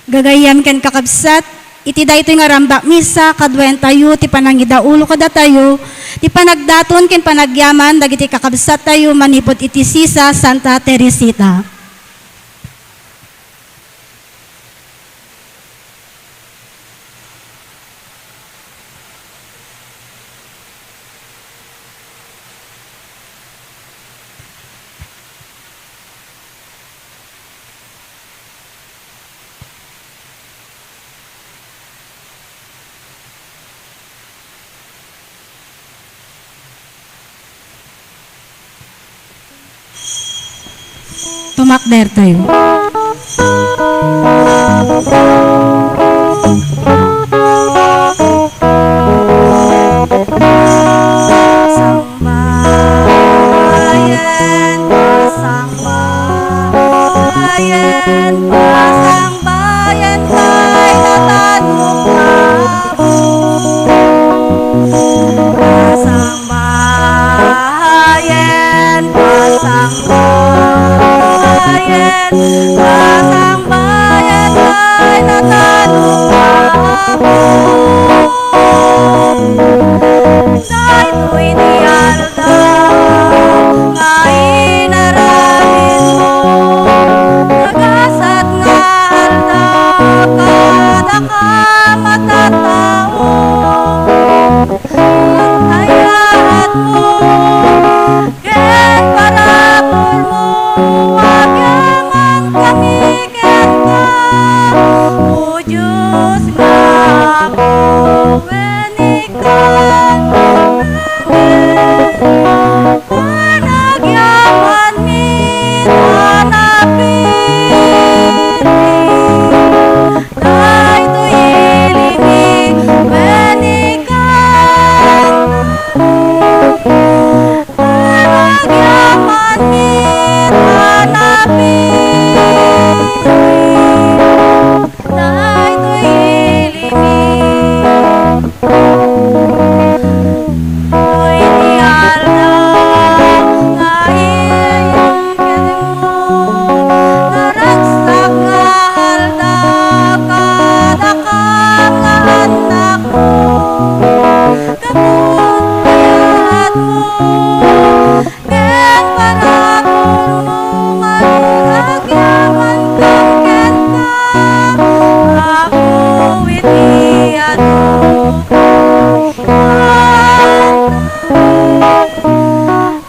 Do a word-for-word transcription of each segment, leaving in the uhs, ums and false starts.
Gagayyem ken kakabsat, iti daytoy nga rambak misa, kaduaentayo ti panangidaulo kadatayo, ti panagdaton ken panagyaman dagiti kakabsattayo manipud iti Sisa Santa Teresita. Tumakder tayo. Pasangbayan, pasangbayan, pasangbayan, kay natanong ako. Pasangbayan, pasangbayan, pasangbayan, kay natanong ako. Daytoy ti aldaw nga inaramidmo, nagasat nga aldaw kadakam a tattao. Ayatmo ken parabur mo, agyamankami kenka, O Dios nga Apo, ken ikankami panagyamanmi a napili. Daytoy ilimi ken ikankami panagyamanmi a napili. Daytoy ilimi. Daytoy ti aldaw nga iyam kenmo, naragsak nga aldaw kadakam nga annakmo, gapu ti ayatmo. Ken parabur mo nga agyamankami kenka, Apo, iti adu.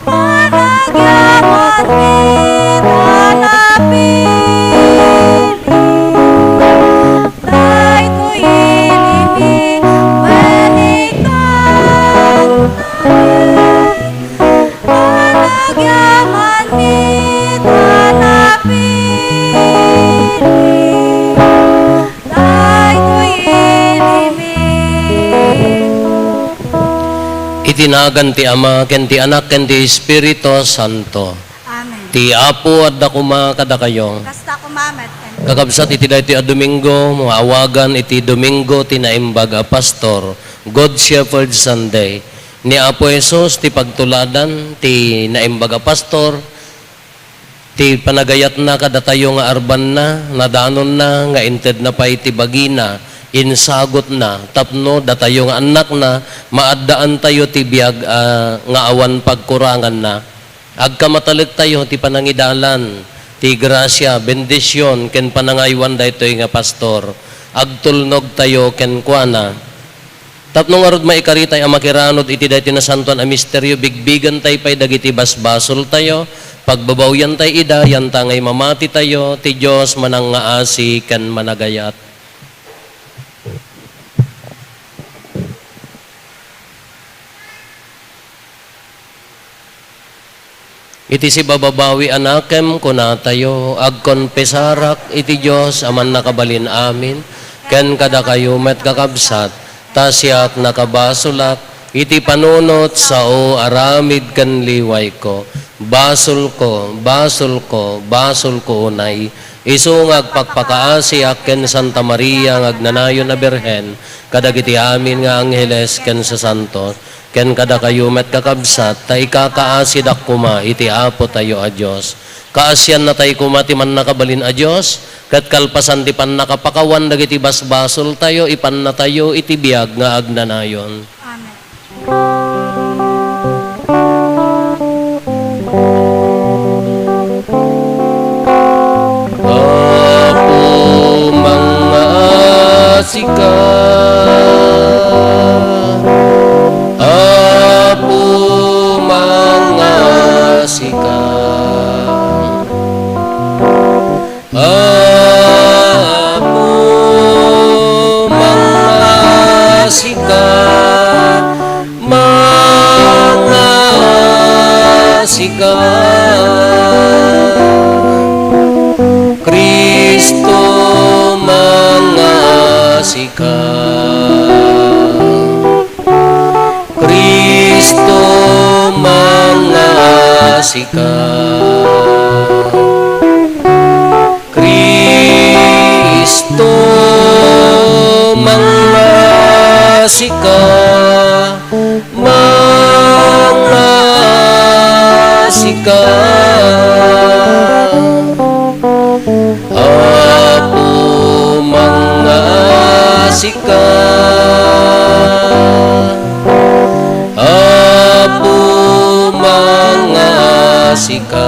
Panagyamanmi a napili. Daytoy ilimi ken ikankami. Panagyamanmi a napili, daytoy ilimi. Iti nagan ti Ama, ken ti Anak, ken ti Espiritu Santo. Amen. Ti Apo adda koma kadakayo. Kasta koma met kenka. Kakabsat, iti daytoy a Domingo, nga awagan iti Domingo ti Naimbag a Pastor, Good Shepherd Sunday. Ni Apo Jesus ti pagtuladan ti Naimbag a Pastor, ti panagayatna kadatayo nga arbanna, nadanonna, nga intedna pay ti bagina, insagutna, tapno datayo nga annakna, maaddaantayo ti biag, ah, nga awan pagkuranganna. Agkamatalektayo ti panangidalan, ti grasia, bendision, ken panangaywan daytoy nga pastor. Agtulnogtayo kenkuana. Tapno ngarud maikaritay a makiranod iti daytoy nasantoan a misterio, bigbigantay pay dagiti basbasoltayo, pagbabawyantay ida, yantangay mamatitayo, ti Dios manangngaasi ken managayat. Iti sibababawi a nakem, kunatayo, agkonpesarak iti Dios a Mannakabalin-amin, ken kadakayo met, kakabsat, ta siak nakabasolak iti panunot sao aramid ken liwayko. Basolko, basolko, basolko unay. Isu nga agpakpakaasiak ken Santa Maria nga agnanayon a Birhen, kadagiti amin nga angheles ken sasantos, Ken kadakayo met, kakabsat, ta ikakaasidak koma iti Apotayo a Dios. Kaasiannatay koma ti Mannakabalin a Dios, ket kalpasan ti pannakapakawan dagiti basbasoltayo, ipannatayo iti biag nga agnanayon. Amen. Apo, mangngaasika. Apo, mangngaasika. Apo, mangngaasika, mangngaasika. Cristo, mangngaasika. Cristo, mangngaasika. Cristo, mangngaasika, mangngaasika. Apo, mangngaasika. Apo, mangngaasika.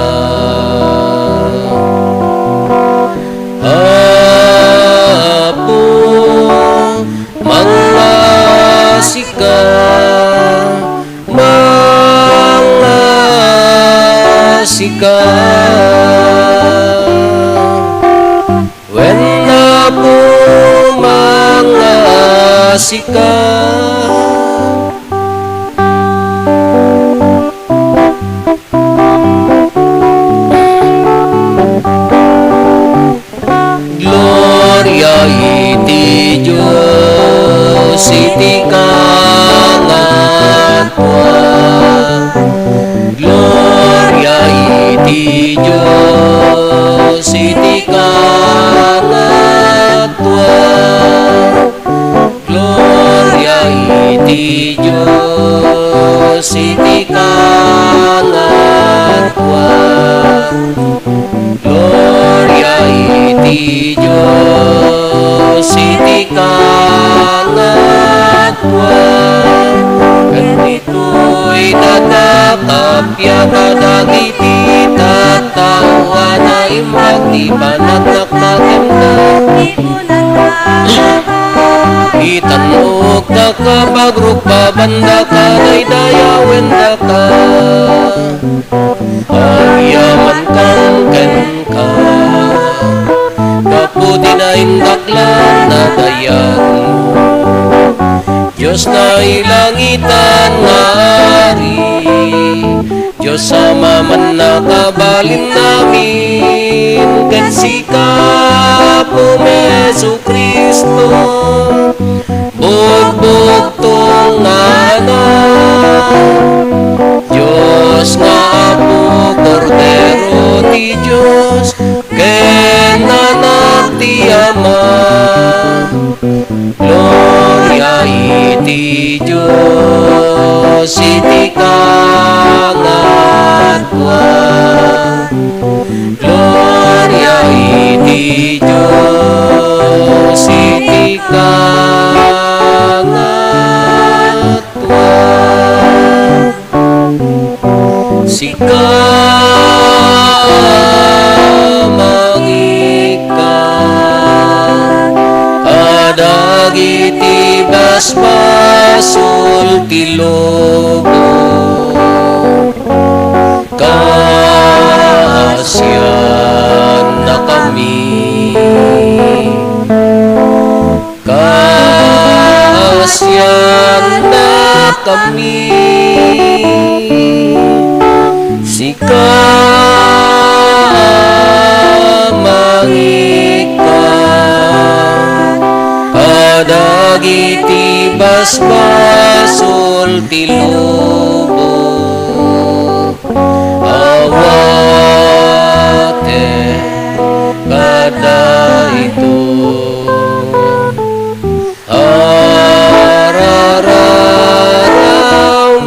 Apo, mangngaasika, mangngaasika. Wen, Apo, mangngaasika. Gloria iti Dios iti kangatua. Gloria iti Dios iti kangatua. Gloria iti Dios iti kangatua. Gloria iti Dios iti kangatua. Ken ditoy nadakapiat a dagiti tattao a naimbag ti panagnak kenka. Itan-ok daka, pagrukbaandaka, daydayawen daka. Agyamankan kenka, gapu ti naindaklan a dayagmo. Dios nailangitan nga Ari, Dios Ama, Mannakabalin amin, ken sika, Apom Jesu-Cristo, bugbugtong nga Anak, Dios nga Apo, Kordero ti Dios, ken Anak ti Ama. Gloria iti Dios iti kangatua. Gloria iti Dios iti kangatua. Sika, mangika kadagiti basbasol ti lubong. Kaasiannakami. Kaasiannakami. Sika, mangika kadagiti basbasol ti lubong. Awaten kadaytoy. Arararaw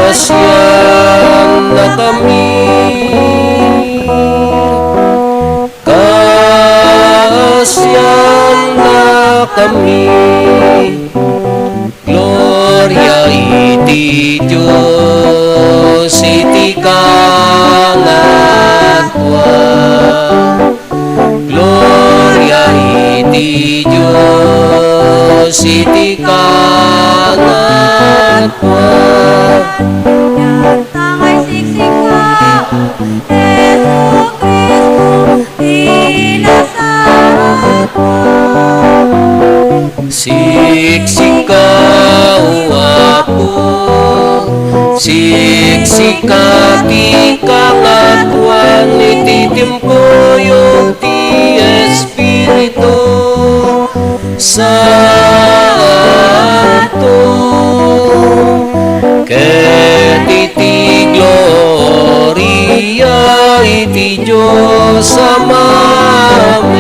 Kaasiannakami, kaasiannakami. Gloria iti Dios iti kangatua. Gloria iti Dios iti kangatua. Dianta nga siksika, Jesu-Cristo, ti nasaratko. Siksika, O Apo, siksika ti kangatuan iti timpuyog ti Espiritu Santo, ket iti gloria iti Dios Amamin.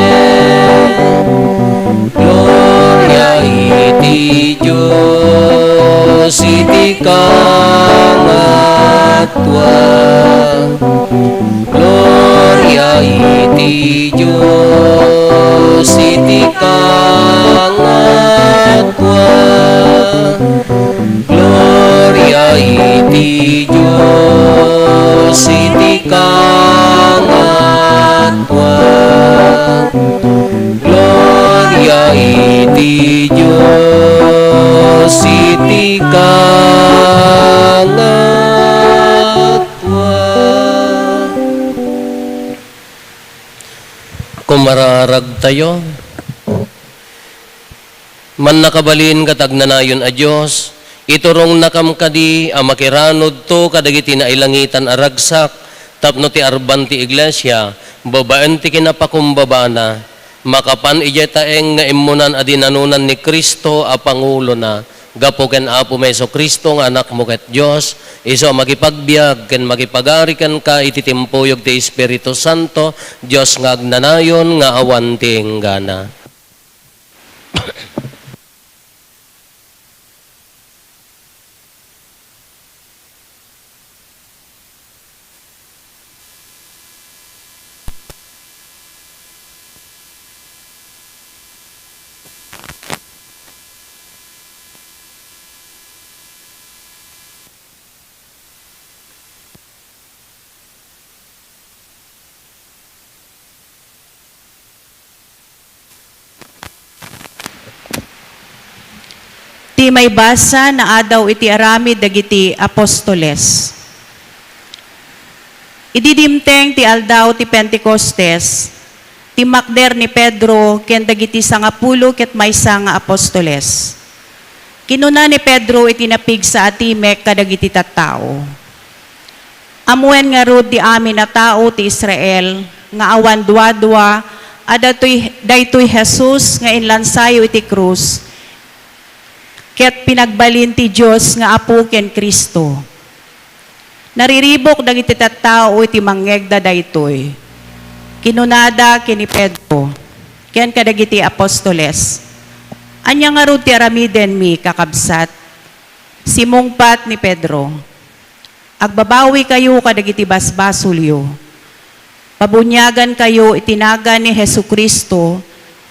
Gloria iti Dios iti kangatua. Gloria iti Dios iti kangatua. Gloria iti Dios iti kangatua. Gloria iti Dios iti kangatua. Kumararagtayo. Mannakabalin ket agnanayon a Dios, iturongnakam kadi a makiranudto kadagiti nailangitan a ragsak tapno ti arban ti iglesia, babaen ti kinapakumbabana, makapan idiay taeng nga immunan a dinanunan ni Cristo a pangulona, gapu ken Apomi Jesu-Cristo nga Anakmo ket Dios, isu a makipagbiag ken makipagari kenka iti timpuyog ti Espiritu Santo, Dios nga agnanayon nga awan ti inggana. Ti maibasa naadaw iti aramid dagiti apostoles. Idi dimteng ti aldaw ti Pentecostes, timmakder ni Pedro ken dagiti sangapulo ket maysa nga apostoles. Kinuna ni Pedro iti napigsa a timek kadagiti tattao, "Ammoen ngarud ti amin a tao ti Israel nga awan duadua a datoy, daytoy Jesus nga inlansayo iti krus ket pinagbalin ti Dios nga Apo ken Cristo. Nariribuk dagiti tattao iti mangngegda daytoy." Kinunada ken ni Pedro ken kadagiti apostoles, "Ania ngarud ti aramidenmi, kakabsat?" Simmungpat ni Pedro, "Agbabawikayo kadagiti basbasolyo. Pabuniagankayo iti nagan ni Jesu-Cristo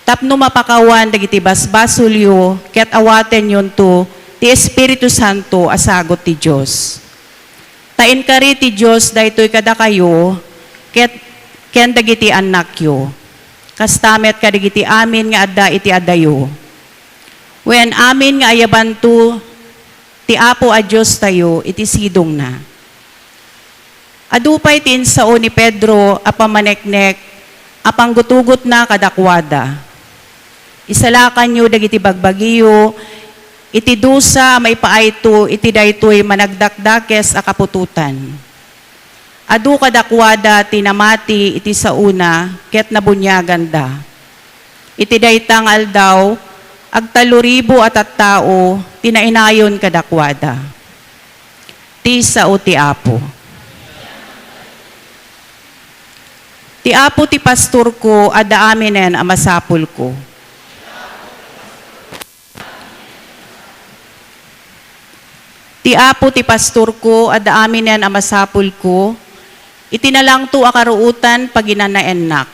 tapno mapakawan dagiti basbasolyo ket awatenyonto ti Espiritu Santo a sagut ti Dios. Ta inkari ti Dios daytoy kadakayo ket ken dagiti annakyo, kasta met kadagiti amin nga adda iti adayo. Wen amin nga ayabanto ti Apo a Diostayo iti sidongna." Adu pay ti insao ni Pedro a pammaneknek a panggutgutna kadakuada, "Isalakanyo dagiti bagbagiyo iti dusa a maipaayto iti daytoy managdakdakes a kaputotan." Adu kadakuada ti namati iti saona ket nabuniaganda. Iti dayta nga aldaw, agtallo ribu a tattao ti nainayon kadakuada. Ti sao ti Apo. Ti Apo ti pastorko, adda aminen a masapulko. Ti Ti Apo ti pastorko, adda aminen a masapulko. Iti nalangto a karuotan, paginanaennak.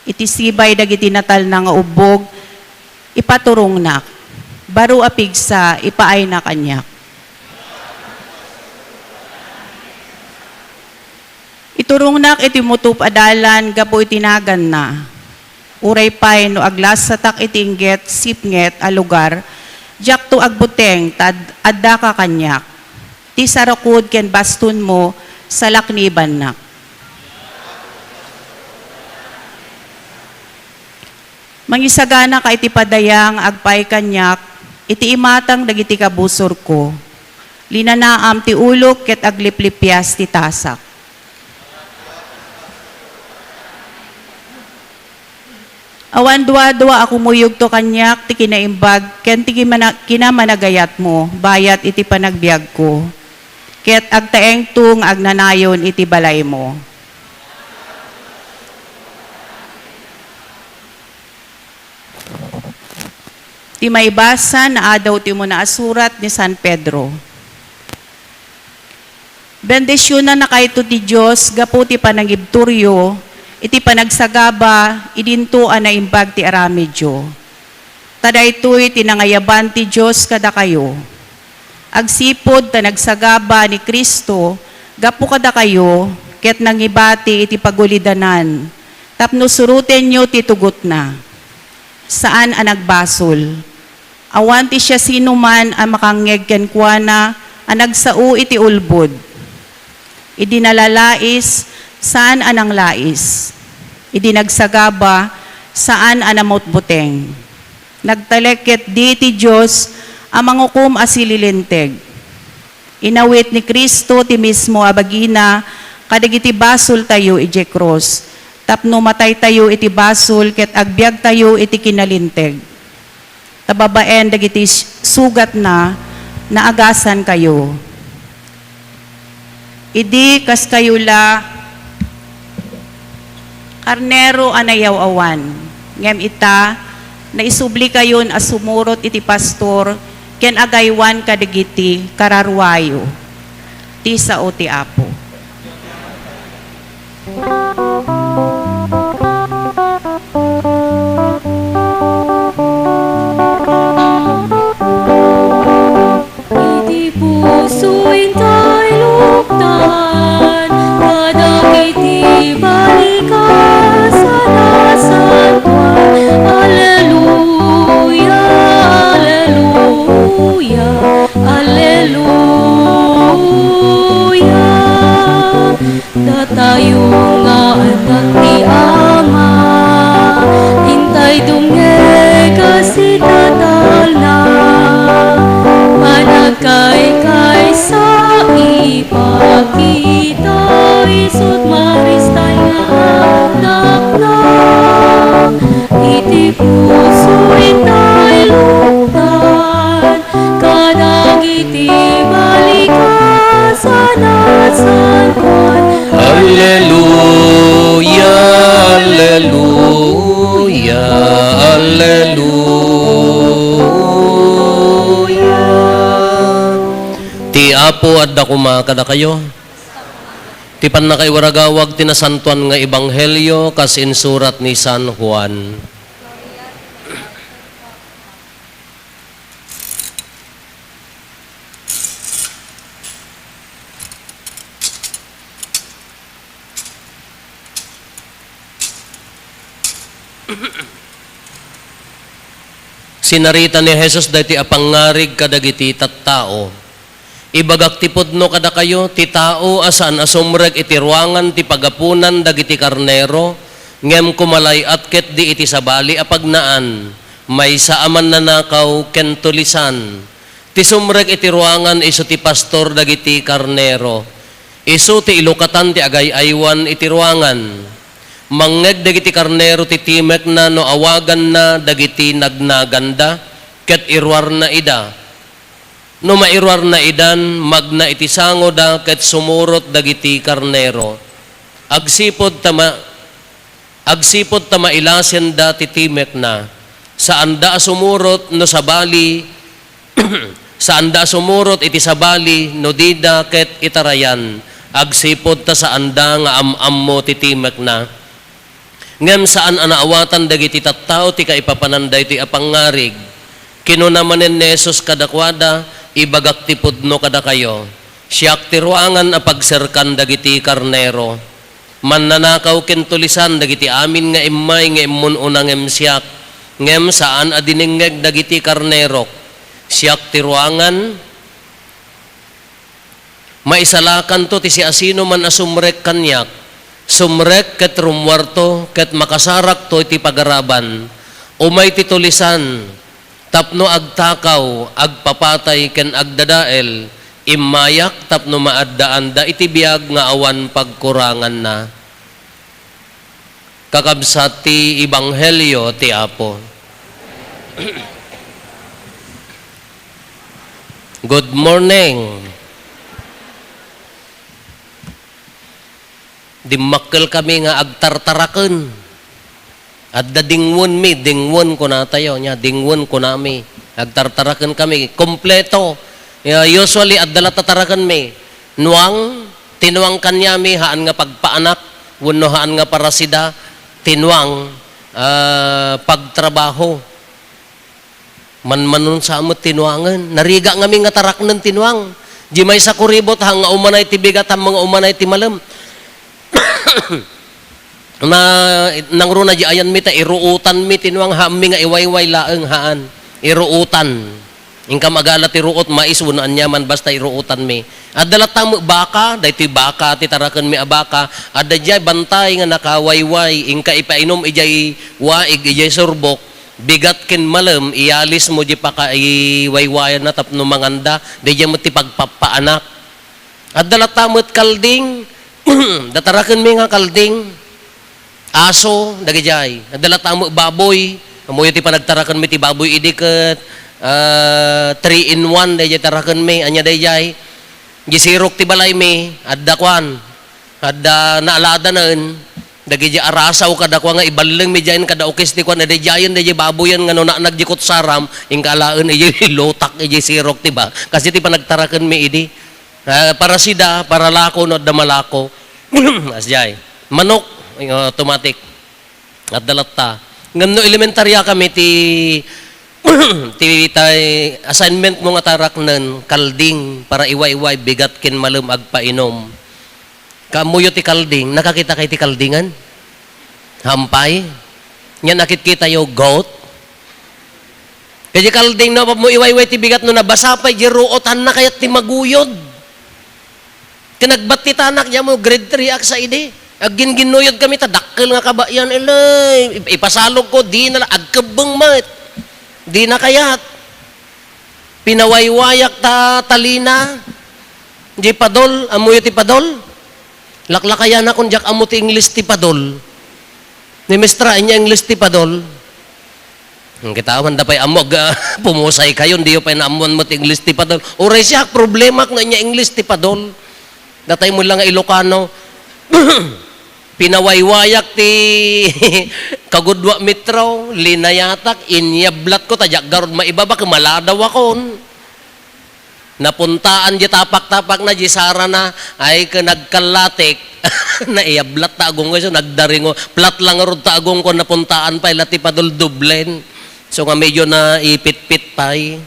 Iti sibay dagiti natalna nga ubbog, ipaturongnak. Baro a pigsa, ipaayna kaniak. Iturongnak iti umutop a dalan gapu iti naganna. Uray pay no aglasatak iti inggit sipnget a lugar, diakto agbuteng ta ad-, addaka kaniak. Ti sarakod ken bastonmo, salaknibannak. Mangisaganaka iti padaya nga agpaay kaniak iti imatang dagiti kabusorko. Linanaam ti ulok ket agliplipias ti tasak. Awan duadua a kumuyogto kaniak ti kinaimbag ken ti kimana-, kinamanagayatmo bayat iti panagbiagko, ket agtaengto nga agnanayon iti balaymo. Ti maibasa nga adaw ti umuna a surat ni San Pedro. Bendisionannakayto ti Dios gapu ti panangibturyo iti panagsagaba idinto a naimbag ti aramidyo. Ta daytoy ti nangayaban ti Dios kadakayo. Agsipud ta nagsagaba ni Cristo gapu kadakayo ket nangibati iti pagulidanan tapno surotenyo ti tugotna. Saan a nagbasol. Awan ti siasinoman a makangngeg kenkuana a nagsao iti ulbod. Idi nalalais, saan a nanglais. Idi nagsagaba, saan a namutbuteng. Nagtalek ketdi ti Dios a mangukom a sililinteg. Inawit ni Cristo ti mismo a bagina kadagiti basoltayo idiay krus, tapno mataytayo iti basol ket agbiagtayo iti kinalinteg. Ta babaen dagiti s-, sugatna, naagasankayo. Idi kaskayo la, karnero a nayaw-awan, ngem ita, naisublikayon a sumurot iti pastor ken agaywan kadagiti kararuayo. Ti sao ti Apo. Iti puso intay luktan, kadagiti balikas a nasantoan. Alleluia, alleluia, alleluia. Datayo nga annak ti Ama, intay dumngeg a sitatalna. Panagkaykaysa ipakita, isu't maristay nga annakna. Iti puso intay luktan, kadagiti balikas a nasantoan. Alleluia, alleluia, alleluia. Ti Apo adda koma kadakayo. Ti pannakaiwaragawag ti Nasantoan nga Ebanghelio kas insurat ni San Juan. Sinarita ni Jesus daytoy a pangngarig kadagiti tattao. Ibagak ti pudno kadakayo, ti tao a saan a sumrek iti ruangan ti pagapunan dagiti karnero, ngem kumalay-at ketdi iti sabali a pagnaan, maysa a mannanakaw ken tulisan. Ti sumrek iti ruangan isu ti pastor dagiti karnero. Isu ti ilukatan ti agay-aywan iti ruangan. Mangngeg dagiti karnero ti timekna no awaganna dagiti nagnaganda, ket iruarna ida. No mairuarna idan, magna iti sangoda ket sumurot dagiti karnero. Agsipud ta ma-, agsipud ta mailasenda ti timekna, saanda a sumurot no sabali, Saanda a sumurot iti sabali no dida ket itarayan, agsipud ta saanda nga am-ammo ti timekna. Ngem saan a naawatan dagiti tattao ti kaipapanan daytoy a pangngarig. Kinuna manen ni Jesus kadakuada, "Ibagak ti pudno kadakayo. Siak ti ruangan a pagserkan dagiti karnero. Mannanakaw ken tulisan dagiti amin nga immay nga immun-una ngem siak, ngem saan a dinengngeg dagiti karnerok. Siak ti ruangan." Maisalakanto ti siasinoman a sumrek kaniak. Sumrek ket rummuarto ket makasarakto iti pagaraban. Umay ti tulisan tapno agtakaw, agpapatay ken agdadael. Immayak tapno maaddaanda iti biag nga awan pagkuranganna. Kakabsat ti Ebanghelio ti Apo. Good morning. Dimmakkel kami nga agtartaraken. Adda dingwen mi, dingwen kunatayo, nya dingwen kunami. Agtartaraken kami, kompleto. Ya, usually, adda la tataraken mi. Nuang, tinuang kaniami, haan nga pagpaanak, wenno haan nga parasida, tinuang, ah, pagtrabaho. Manmanon sa met tinuangen. Narigat ngamin nga taraknen tinuang. Di maysa kuribot, haan nga umanay ti bigat, haan nga umanay ti malem. Na, nangruna di ayanmi ta iruutanmi tinuang, haanmi nga iwayway laeng, haan. Iruutan. Inka magala ti ruot, mais, wenno aniaman, basta iruutanmi. Adda latta met baka, daytoy baka ti tarakenmi a baka, adda diay bantay nga nakawayway, inka ipainom idiay waig, idiay surbok, bigat ken malem, iyalismo diay pakaiwaywayanna tapno manganda, daydiay met ti pagpappaanak. Adda latta met kalding, da tarakenmi nga kalding, aso, dagidiay. Adda latta met baboy, ammoyo ti panagtarakenmi ti baboy idi ket, ah, three in one, daydiay tarakenmi, ania daydiay. Di sirok ti balaymi, adda kuan, adda naaladanen, dagidiay arasaw kadakuada nga iballengmi diay kada ukis ti kuan, daydiayen, daydiay baboyen nga no naanag di kutsaram, inka alaen, idiay lutak, idiay sirok ti ba. Kasi ti panagtarakenmi idi. Ah, parasida, paralako, no adda malako. Asdiay. Manok, eh, automatic. Adda latta. Ngem no elementarya kami ti, ti tay assignment mo nga taraknen, kalding, para iwayway, bigat ken malem agpainom. Kaammoyo ti kalding, nakakita kay ti kaldingen? Hampay? Nya nakitkitayo, goat? Kadi kalding no, mo iwayway ti bigat no nabasa pay, di ruotanna kayat ti maguyod. Ken nagbattitanak, diay mo, grade three ak sa idi. Agginginnuyod kami, ta dakkel nga kabayan, elay. Ip-, ipasalog ko, di na la, agkebbeng met. Di na kayat. Pinawaywayak ta talina. Di padol, ammoyo ti padol? Laklakayanakon, diak ammo ti English ti padol. Ni Mestra, ania English ti padol? Hmm, kita man da pay ammo, aga, pumusay kayo, diyo pay naammuan met ti English ti padol. Uray siak, problemak no ania English ti padol. Datay mo lang nga Ilocano. Pinawaywayak ti kagudua metro, linayatak, inyablat ko, ta diak garud maibaba, ket maladaw akon. Napuntaan di tapak-tapakna, di sarana, ay ken nagkallatik. Naiyablat ta agongko, so nagdaringo. Plat lang ngarud ta agongko, napuntaan pay la ti padol, doblen. So nga medyo naipitpit pay.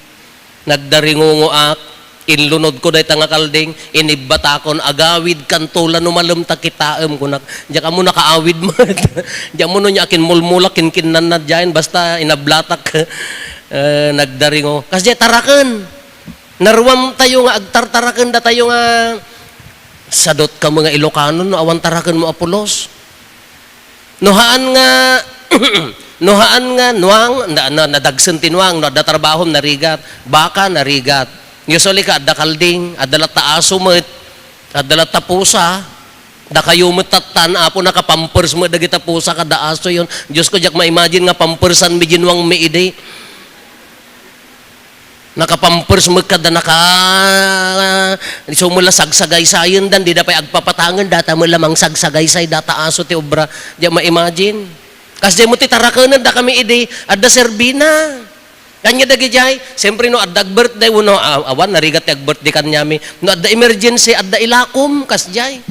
Nagdaringungoak, inlunodko dayta nga kalding, inibbatakon, "Agawid kanto la no malem ta kitaem," kunak. Diak ammo nakaawid met. Diak ammo no nia akinmulmulak, kinkinnannad diayen, basta inablatak. Eh, nagdaringo. Kasdiay taraken. Naruam tayo nga agtartaraken datayo nga sadot kamo nga Ilocano no awan taraken mo a pulos. No haan nga, no haan nga nuang, na, na, nadagsen ti nuang, no adda trabahom, narigat, baka, narigat. Usually ka, adda kalding, adda latta aso met, adda latta pusa, dakayo met tattan, Apo, nakapampers met dagita pusa kada asoyon. Diyos ko, diak ma-imagine nga pampersan mi di nuang mi idi. Nakapampers met kada naka, isu met la sagsagaysayen dan, dida pay agpapatangen, data met la mangsagsagaysay, data aso ti obra. Diak ma-imagine. Kasdiay met ti tarakenen dakami idi, adda serbina. Kanya dagidiay, siyempre no adda ag-birthday wenno, a-, awan, narigat ti ag-birthday kaniami. No adda emergency, adda ilakom, kasdiay.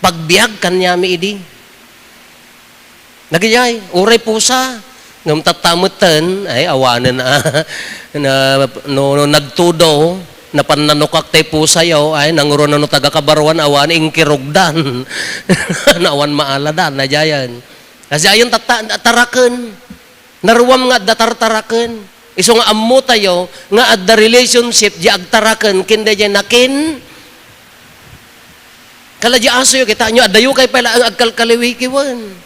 Pagbiag kaniami idi. Dagidiay, uray pusa. Ngem tatta metten, ay, awanen, a, na, no, no nagtudo, napan nanukak tay pusayo, ay, nangruna no taga-Kabaruan, awan, inkirugdan. Awan maaladan, nadiayen. Kasdiayen tatta, taraken. Naruam nga adda tartaraken. Isu nga ammotayo nga adda relationship di agtaraken ken daydiay nakin. Kala di asoyo, kitaenyo, adayo kay pay laeng agkalkaliwikiwen.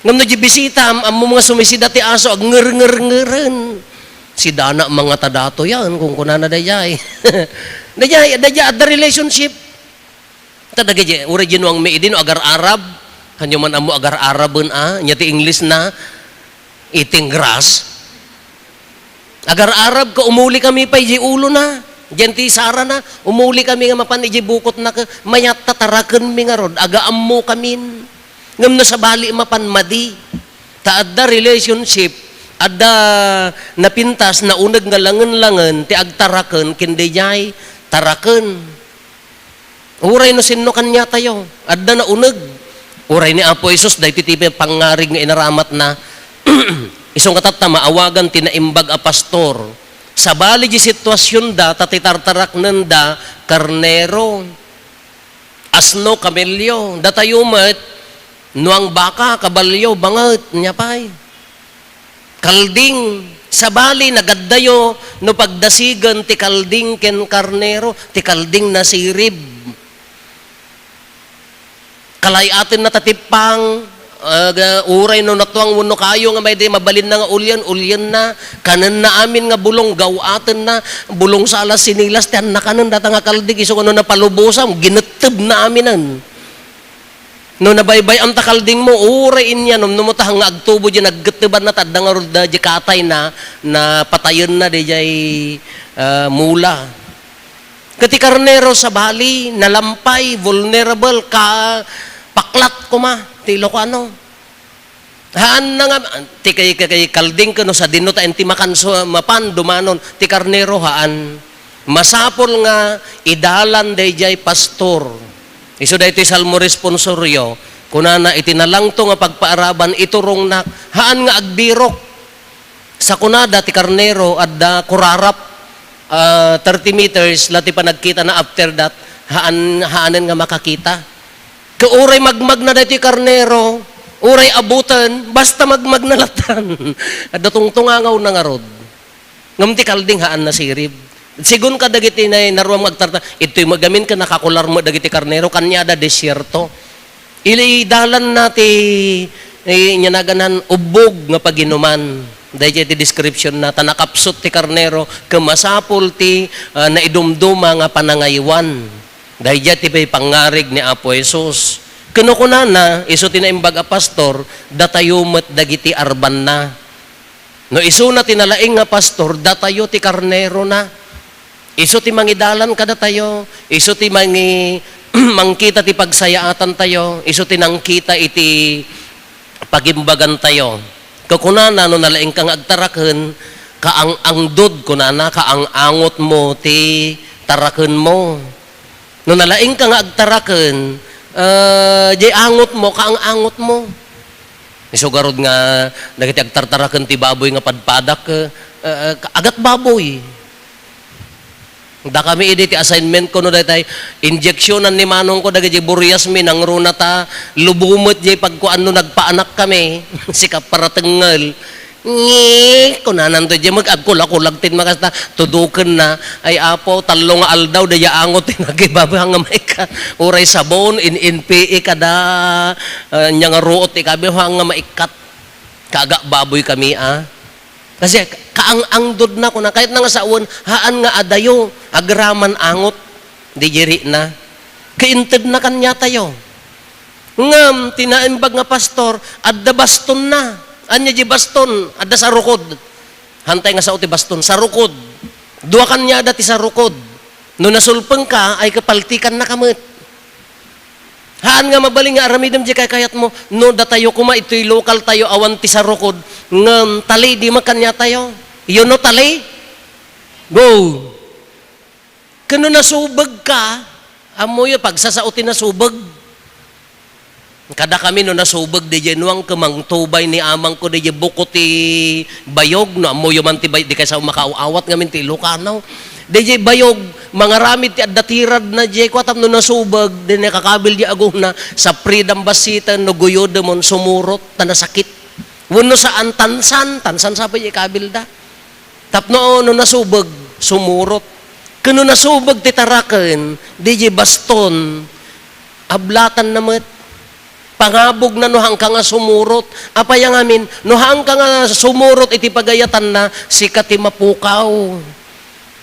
Ngem no di bisitam, ammom nga sumisida ti aso, agngerngerngeren. Sidana mangata datoy yan, kunkunana daydiay. Daydiay, daydiay adda relationship. Ta dagiti, uray dinuangmi idi no agar-arab, kanyo man ammo agar-araben a, nya ti English na, eating grass. Agar-arab ka, umuli kami pay di ulo na, diyan ti sara na, umuli kami nga mapan iji bukot na ka, mayatta taraken mi ngarud, aga ammo kamin. Ngem no sabali mapan madi, ta adda relationship, adda napintas, nauneg nga langen-langen, ti agtaraken, ken daydiay, taraken. Uray no sinno kaniatayo, adda nauneg. Uray ni Apo Jesus, daytoy ti pangngarig nga inaramatna. Isu nga tatta, maawagan ti naimbag a pastor. Sabali di situasionda, ta ti tartaraknenda, karnero, asno, kamelio. Datayo met, nuang baka, kabalio, banget, nia pay. Kalding, sabali, nagaddayo no pagdasigen ti kalding ken karnero, ti kalding nasirib. Kalay-atenna ta tippang, aga, uray no natuang wenno kayo nga maydi mabalinna nga ulien, ulienna, kanenna amin nga bulong, gaw-atenna, bulong sa alas sinilas, ti annakanen data nga kalding, isu nga no napalubosam, ginettebna aminen. No nabaybay-am ta kaldingmo, uray inyanom, no mutahang nga agtubo diay naggettebanna, ta adda ngarud da diay katayna, napatayenna diay, ah, mula. Ket ti karnero sabali, nalampay, vulnerable, ka-, paklat koma, ti Ilocano. Haanna nga, ti kay, kay, kay kalding ken no sadino ta inti makanso-, mapan, dumanon, ti karnero, haan. Masapul nga idalan daydiay pastor. Isu daytoy Salmo responsorio, kunana, iti nalangto nga pagpaaraban, iturongnak, haan nga agbirok. Sakunada ti karnero, adda kurarap, ah, thirty meters, la ti panagkitana, after that, haan, haanen nga makakita. Ket uray magmagna daytoy karnero, uray abuten, basta magmagna lattan. Adda tungtungangawna ngarud. Ngem ti kalding, haan nasirib. Sigun kadagiti nay-, naruam nga agtarta-, ittoy met gamin ket nakakular met dagiti karnero, kaniada desierto. Idalanna ti, eh, nia naganan ubbog nga paginuman. Daydiay ti description na, ta nakapsut ti karnero, ket masapul ti, ah, naidumduma nga panangaywan. Daydiay ti pangngarig ni Apo Jesus. Ket no kunana, isu ti naimbag a pastor, datayo met dagiti arbanna. No isuna ti nalaing nga pastor, datayo ti karnerona. Isu ti mangidalan kadatayo, isu ti mangi-, mangkita ti pagsayaatantayo, isu ti nangkita iti pagimbagantayo. Kakunana, no nalaingka nga agtaraken, kaang-angdod, kunana, kaang-angotmo ti tarakenmo. No nalaingka nga agtaraken, ah, diay angotmo, kaang-angotmo. Isu garud nga dagiti agtartaraken ti baboy nga padpadak, eh, eh, agat baboy. Dakami idi ti assignment ko no daytay, injeksionan ni manongko dagiti buriasmi, nangruna ta lubo met diay pagkuan no nagpaanak kami. Sika paratengngel. Ngi, kunananto diay, mag-, agkulakulag ti makasta, tudukenna, "Ay, Apo, tallo nga aldaw, daydiay angot ti nakibabaw nga maikkat. Uray sabon, in, in P E kada, ah, nia nga ruot ti kababaw nga maikkat." Kaga baboy kami, ah. Kasi kaang-angdodna, kuna, kayatna nga sawen, haan nga adayo, agraman angot, di diri na. Kaintedna kaniatayo. Ngem ti naimbag nga pastor, adda bastonna. Ania di baston? Adda sarukod. Hantay nga sao ti baston, sarukod. Dua kaniada ti sarukod. No nasulpengka, ay kapaltikannaka met. Haan nga mabalin nga aramidem di kaykayatmo. No datayo koma itoy local tayo awan ti sarukod, ngem talidi met kaniatayo. You know, tali? Go. Ken no nasubeg ka, ammoyo, pagsasao ti nasubeg. Kada kami no nasubeg, didiay nuang kemang tubay ni amangko, didiay buko ti bayog, no ammoyo man ti bay-, di kay sao makaaw-awat ngamin ti Ilocano. Didiay bayog, mangaramid ti adda tirad na diay kua, tapno nasubeg, di nakakabil di agona, sa freedom basiten, no guyodemon, sumurot, ta nasakit. Wenno saan, tansan, tansan sa pay ikabilda. Tapno no nasubeg, sumurot. Ken no nasubeg ti taraken, didiay baston, ablatanna met. Pangabogna no haanka nga sumurot. Apay a ngamin, no haanka nga sumurot iti pagayatanna, sika ti mapukaw.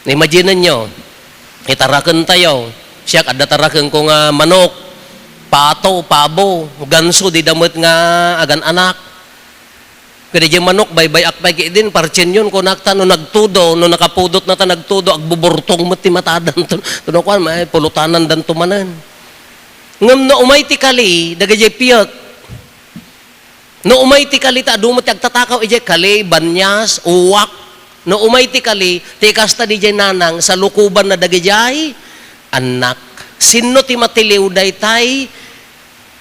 Imaginenyo, itarakentayo. Siak, adda tarakenko nga manok, pato, pabo, ganso, dida met nga agan-anak. Ket diay manok, baybay-ak pay ketdin, partienyon, kunak ta, no nagtudo, no nakapudotna ta nagtudo, agbuburtong met ti matadan. Tun-, tuno kuan, may pulutanandanto manen. Ngem no umay ti kali, dagiti piek, no umay ti kali, ta adu met ti agtatakaw idiay kali, banias, uwak. No umay ti kali, ti kasta didiay nanang, salukobanna dagidiay annak. Sinno ti matiliw daytay?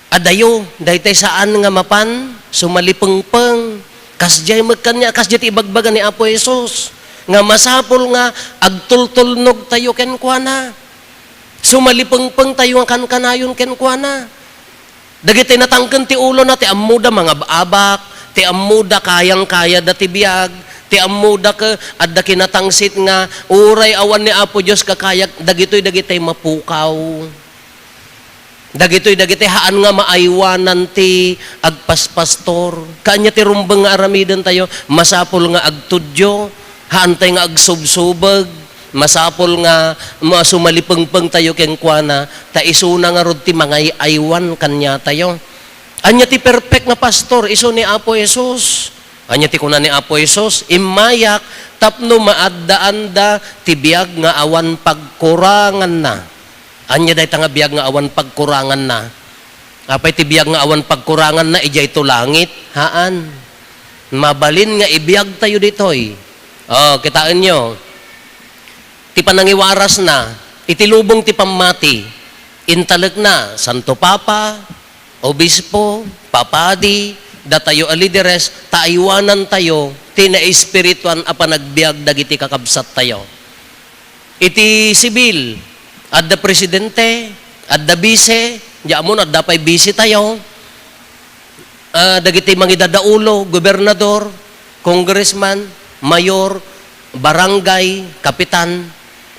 Adayo, daytay saan nga mapan sumalipengpeng. Kasdiay met kaniak, kasdiay ti ibagbaga ni Apo Jesus, nga masapul nga agtultulnogtayo kenkuana. Sumalipengpengtayo nga kankanayon kenkuana. Dagiti natangken ti ulona, ti ammoda mangab-abak, ti ammoda kayang-kayada ti biag, ti ammoda ket adda kinatangsit nga uray awan ni Apo Dios kakayak, dagitoy dagiti mapukaw. Dagitoy dagiti haan nga maaywanan ti agpaspastor. Kaanya ti rumbeng nga aramidentayo, masapul nga agtudyo, haantay nga agsubsubeg, masapul nga ma-, sumalipengpengtayo kenkuana, ta isuna ngarud ti mangay-aywan kaniatayo. Ania ti perfect nga pastor? Isu ni Apo Jesus. Ania ti kuna ni Apo Jesus? "Immayak tapno maaddaanda ti biag nga awan pagkuranganna." Ania dayta nga biag nga awan pagkuranganna? Apay ti biag nga awan pagkuranganna? Idiay to langit? Haan. Mabalin nga ibiagtayo ditoy. Oh, kitaenyo. Ti panangiwarasna, iti lubong ti pammati, intalekna, Santo Papa, Obispo, papadi, datayo a lideres, ta aywanantayo ti naespirituan a panagbiag dagiti kakabsattayo. Iti sibil, adda presidente, adda bise, di ammon, adda pay bisetayo, ah, dagiti mangidadaulo, gobernador, congressman, mayor, barangay, kapitan,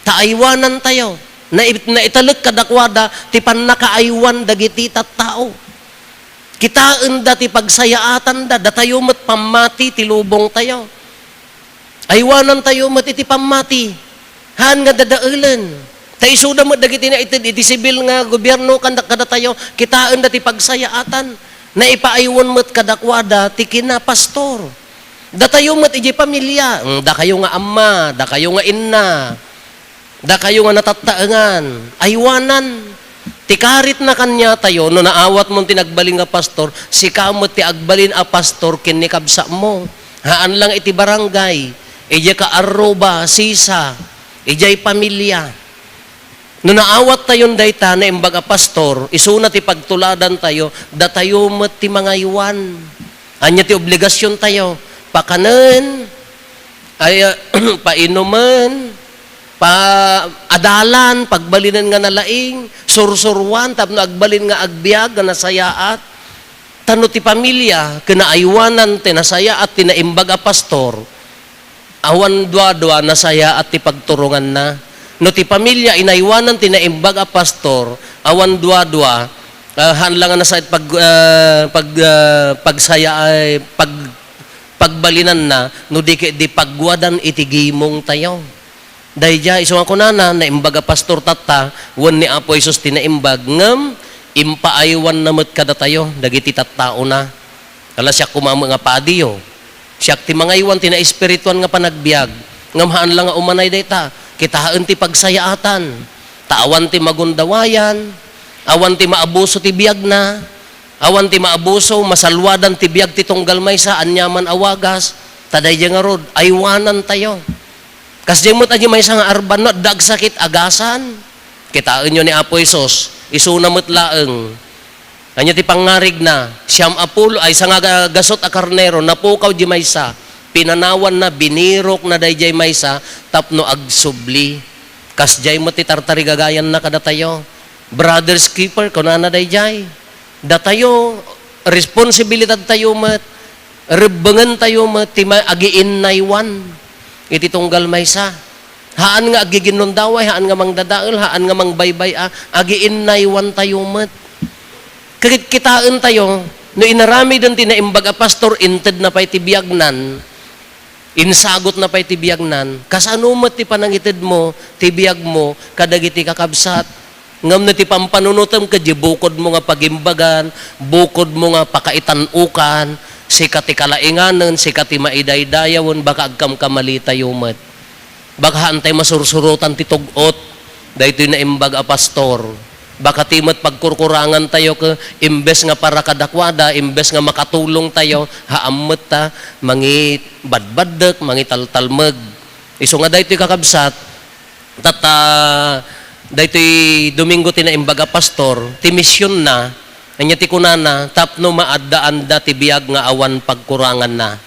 ta aywanantayo. Nai-, naitalek kadakuada ti pannakaaywan dagiti tattao. Kitaenda ti pagsayaatanda, datayo met pammati ti lubongtayo. Aywanantayo met iti pammati. Haan nga dadaelen. Ta isuda met dagiti naited iti sibil nga gobierno kanda-, kadatayo, kitaenda ti pagsayaatan. Naipaaywan met kadakuada ti kinapastor. Datayo met idiay pamilia, mm, dakayo nga ama, dakayo nga inna, dakayo nga natattaengan, aywanan. Ti karitna kaniatayo, no naawatmon ti nagbalin nga pastor, sika met ti agbalin a pastor ken ni kabsatmo. Haan lang iti barangay, idiay kaarruba, sisa, idiay pamilia. No naawattayon dayta naimbag a pastor, isuna ti pagtuladantayo, datayo met ti mangaywan. Ania ti obligasiontayo? Pakanen, ay, ah, painumen, pa-, adalan, pagbalinen nga nalaing, sursuruan, tapno agbalin nga agbiag nga nasayaat. Ta no ti pamilia, ken naaywanan ti nasayaat ti naimbag a pastor, awan duadua nasayaat ti pagturonganna. No ti pamilia, inaywanan ti naimbag a pastor, awan duadua, ah, haan lang nga nasayaat pag-, ah, pag-, ah, pagsaya-, ay, pag-, pagbalinanna, no di ket di pagwadan iti gimongtayo. Daydiay, isu nga kunana, naimbag a pastor tatta, wen ni Apo Jesus ti naimbag, ngem impaaywanna met kadatayo, dagiti tattaona. Ala, siak koma met nga padiyo. Siak ti mangaywan ti naespirituan nga panagbiag. Ngem haan la nga umanay dayta. Kitaen ti pagsayaatan. Ta awan ti magundawayan, awan ti maabuso ti biagna, awan ti maabuso, masalwadan ti biag ti tunggal maysa, aniaman a wagas. Ta daydiay ngarud, aywanantayo. Kasdiay met a di maysa nga arban, no adda agsakit, agasan. Kitaenyo ni Apo Jesus, isuna met laeng. Ania ti pangngarigna? Siam a pulo, ay, sanga ga-, gasut a karnero, napukaw di maysa. Pinanawanna, binirokna daydiay maysa, tapno agsubli. Kasdiay met ti tartarigagayanna kadatayo. Brothers keeper, kunana daydiay. Datayo, responsibilidadtayo met, rebbengentayo met ti ma-, agiinnaywan iti tunggal maysa. Haan nga agiginnundaway, haan nga mangdadael, haan nga mangbaybay-a, agiinnaywantayo met. Ket kitaentayo, no inaramiden ti naimbag a pastor, intedna pay ti biagnan, insagutna pay ti biagnan, kasano met ti panangitedmo ti biagmo kadagiti kakabsat? Ngem no ti pampanunotem ket di bukodmo nga pagimbagan, bukodmo nga pakaitan-okan, sika ti kalainganen, sika ti maidaydayawen, baka agkamkamalitayo met. Baka haantay masursurotan ti tug-ot daytoy naimbag a pastor. Baka ti met pagkurkurangantayo ket imbes nga para kadakuada, imbes nga makatulongtayo, haan met ta mangibadbaddek, mangitaltalmeg. Isu nga daytoy kakabsat, tatta, daytoy Domingo ti naimbag a pastor, ti missionna, ania ti kunana, tapno maaddaanda ti biag nga awan pagkuranganna.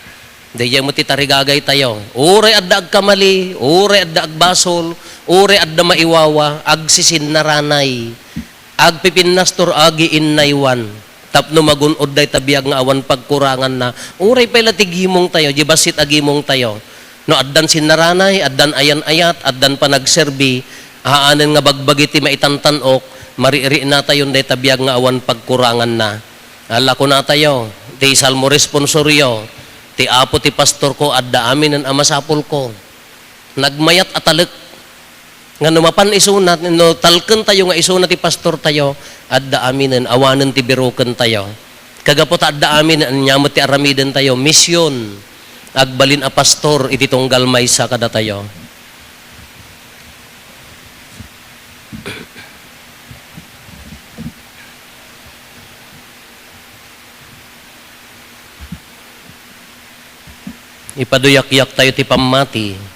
Daydiay met ti tarigagaytayo. Uray adda agkamali, uray adda agbasol, uray adda maiwawa, agsisinnaranay. Agpipinnastor, agiinnaywan. Tapno magun-od dayta biag nga awan pagkuranganna. Uray pay la ti gimongtayo, di bassit a gimongtayo. No addan sinnaranay, addan ayan-ayat, addan panagserbi, haanen nga bagbagi ti maitantan-ok, maririnatayon dayta biag nga awan pagkuranganna. Ala, kunatayo, ti Salmo responsorio, ti Apo ti pastorko, adda aminen a masapulko. Nagmayat a talek. Nga no mapan isuna, no talkentayo nga isuna ti pastortayo, adda aminen, awanen ti birokentayo. Kagapu ta adda aminen, ania met ti aramidentayo, mision. Agbalin a pastor iti tunggal maysa kadatayo. Ipaduyakyak tayo ti pammati.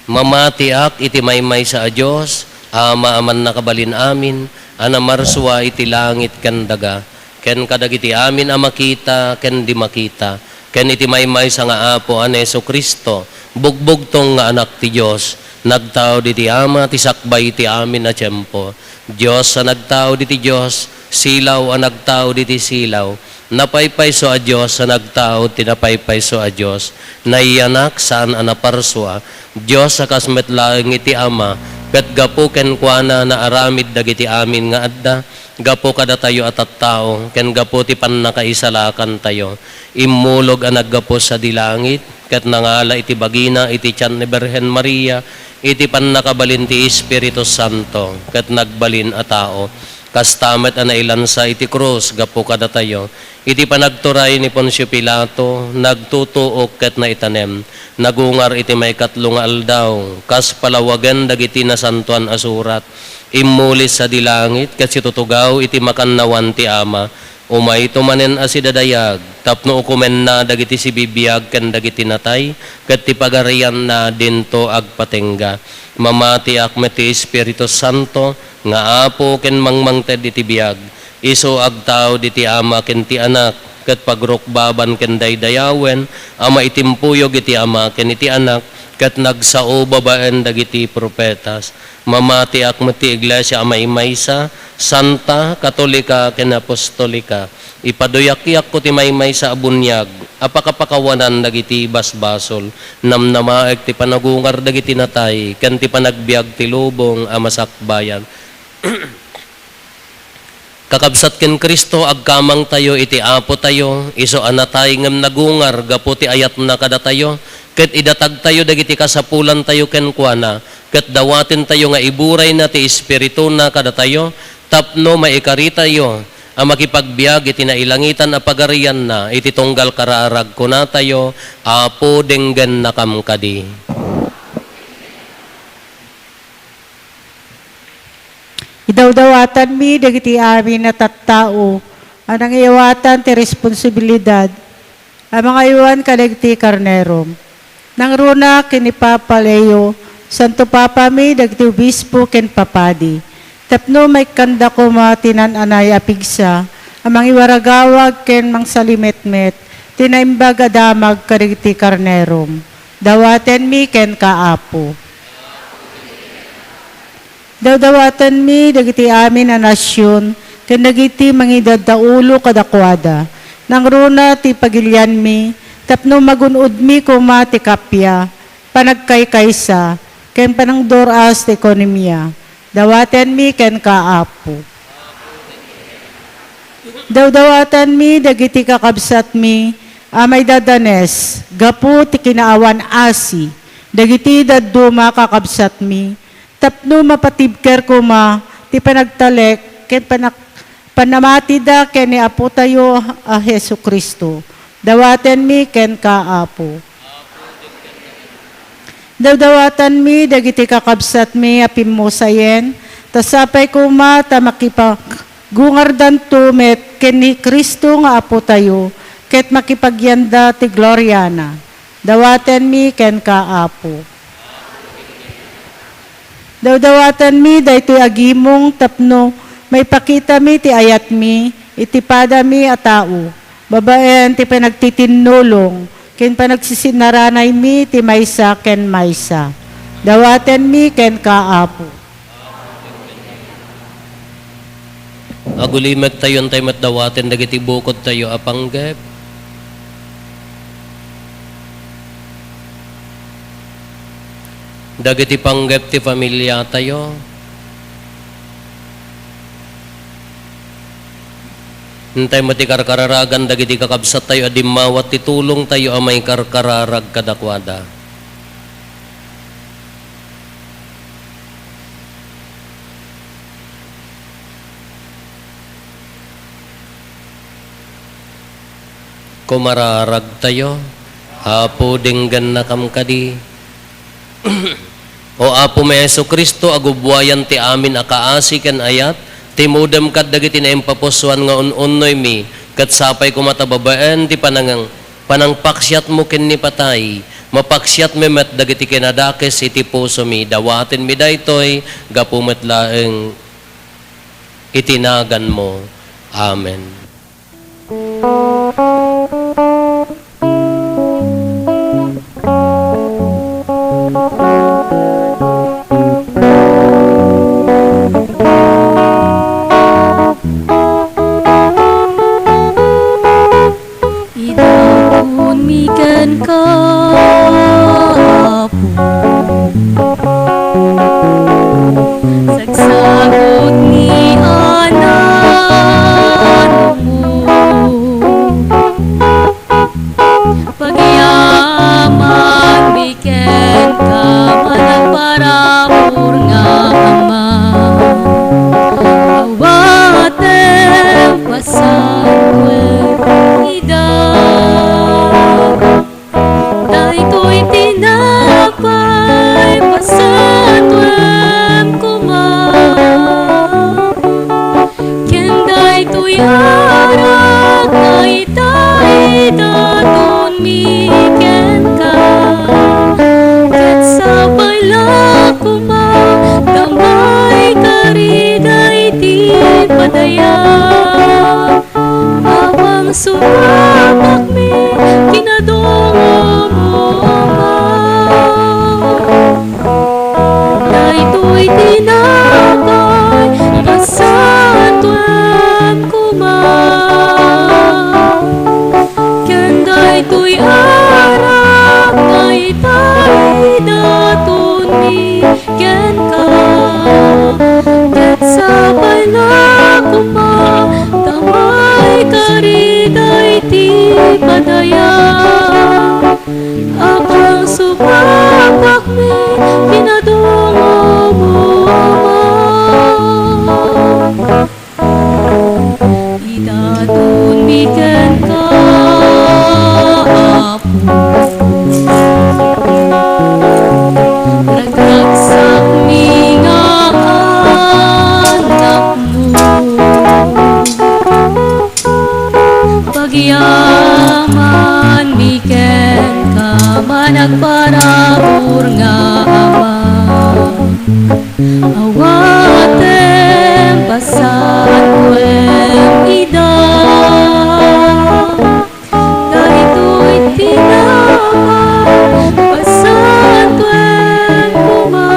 Mamatiak iti maymaysa a Dios, Ama a mannakabalin amin, a namarsua iti langit ken daga, ken kadagiti amin a makita ken di makita, ken iti maymaysa nga Apo a ni Jesu-Cristo, bugbugtong nga Anak ti Dios, nagtaud iti Ama ti sakbay iti amin a tiempo. Dios a nagtaud iti Dios, silaw a nagtaud iti silaw, napaypayso a Dios a nagtaud ti napaypayso a Dios, nayanak saan a naparsua, Dios a kas met laeng iti Ama, ket gapu kenkuana naaramid dagiti amin nga adda, gapu kadatayo a tattao, ken gapu ti pannakaisalakantayo. Immulog a naggapu sadi langit, ket nangala iti bagina iti tian ni Birhen Maria, iti pannakabalin ti Espiritu Santo, ket nagbalin a tao. Kasta met a nailansa iti krus gapu kadatayo. Iti panagturay ni Poncio Pilato, nagtutuok ket naitanem. Nagungar iti maikatlo nga aldaw, kas palawagen dagiti Nasantoan a Surat. Immuli sadi langit ket situtugaw iti makannawan ti Ama. Umayto manen a sidadayag, tapno ukomenna dagiti sibibiag ken dagiti natay, ket ti pagarianna dinto agpatengga. Mamatiak met ti Espiritu Santo, nga Apo ken mangmangted iti biag. Isu agtaud iti Ama ken ti Anak, ket pagrukbaban ken daydayawen a maitimpuyog iti Ama ken iti Anak, ket nagsao babaen dagiti profetas. Mamatiak met ti Iglesia a maymaysa, santa, katolika, ken apostolika. Ipaduyakyakko ti maymaysa a buniag a pakapakawanan dagiti basbasol. Namnamaek ti panagungar dagiti natay ken ti panagbiag ti lubong a masakbayan. Kakabsat ken Cristo, agkamangtayo iti Apotayo, isu a natay ngem nagungar gapu ti ayatna kadatayo, ket idatagtayo dagiti kasapulantayo kenkuana, ket dawatentayo nga iburayna ti Espirituna kadatayo, tapno maikaritayo a makipagbiag iti nailangitan a pagarianna iti tunggal kararag. Kunatayo, Apo, denggennakam kadi. Idawdawatanmi dagiti amin a tattao a nangiyawatan ti responsibilidad a mangaywan kadagiti karnerom. Nangruna ken ni Papa Leo, Santo Papami, dagiti obispo ken papadi, tapno maikkanda koma ti naan-anay a pigsa a mangiwaragawag ken mangsalimetmet ti naimbag a damag kadagiti karnerom. Dawatenmi kenka, Apo. Dawdawatenmi dagiti amin a nasion ken dagiti mangidaddaulo kadakuada. Nangruna ti pagilianmi tapno magun-odmi koma ti kappia, panagkaykaysa, ken panangdur-as ti ekonomia. Dawatenmi kenka, Apo. Dawdawatenmi dagiti kakabsatmi a maidadanes gapu ti kinaawan-asi dagiti dadduma a kakabsatmi, tapno mapatibker koma ti panagtalek ken panak-, pannamatida ken ni Apotayo a Jesu-Cristo. Dawatenmi kenka, Apo. Dawdawatenmi dagiti kakabsatmi a pimmusayen, ta sapay koma ta makipagungardanto met ken ni Cristo nga Apotayo, ket makipagyanda ti gloriana. Dawatenmi kenka, Apo. Dawdawatenmi daytoy a gimong tapno maipakitami ti ayatmi iti padami a tao, babaen ti panagtitinnulong ken panagsisinaranaymi ti maysa ken maysa. Dawatenmi kenka, Apo. Agulimektayo, intay met dawaten dagiti bukodtayo a panggep. Dagiti panggep ti familiatayo. Intay met ti karkararagan dagiti kakabsattayo a dimmawat ti tulongtayo a maikarkararag kadakuada. Kumararagtayo. Apo, denggennakam kadi. O Apomi a Jesu-Cristo, a gubuayan ti amin a kaasi ken ayat, timudem kad dagiti naimpapusoan nga un-unnoymi, ket sapay koma ta babaen ti panang-, panangpaksiatmo ken ni patay, mapaksiatmi met dagiti kinadakes iti pusomi. Dawatenmi daytoy gapu met laeng iti naganmo. Amen. Idatonmi kenka, Apo. Sagsagut ni anakmo. Pagyamanmi kenka, managparabur nga Ama. Awatem pasantoem ida. Daytoy tinapay, pasantoem koma. Ken daytoy arak nga ita idatonmi kenka, ket sapay la koma ta maikari daydi padayam a pangsupapakmi kinadongomo, Ama. Daytoy tinapay, pasantoem koma. Ken daytoy arak nga ita idatonmi kenka, ket sapay la koma ta maikari daydi padayam a pangsupapakmi kinadongomo, Ama. Idatonmi kenka, Apo, ragragsakmi nga anakmo. Pagyaman kenka, managparabur nga Ama. Awatem pasantoem ida. Daytoy tinapay, pasantoem koma.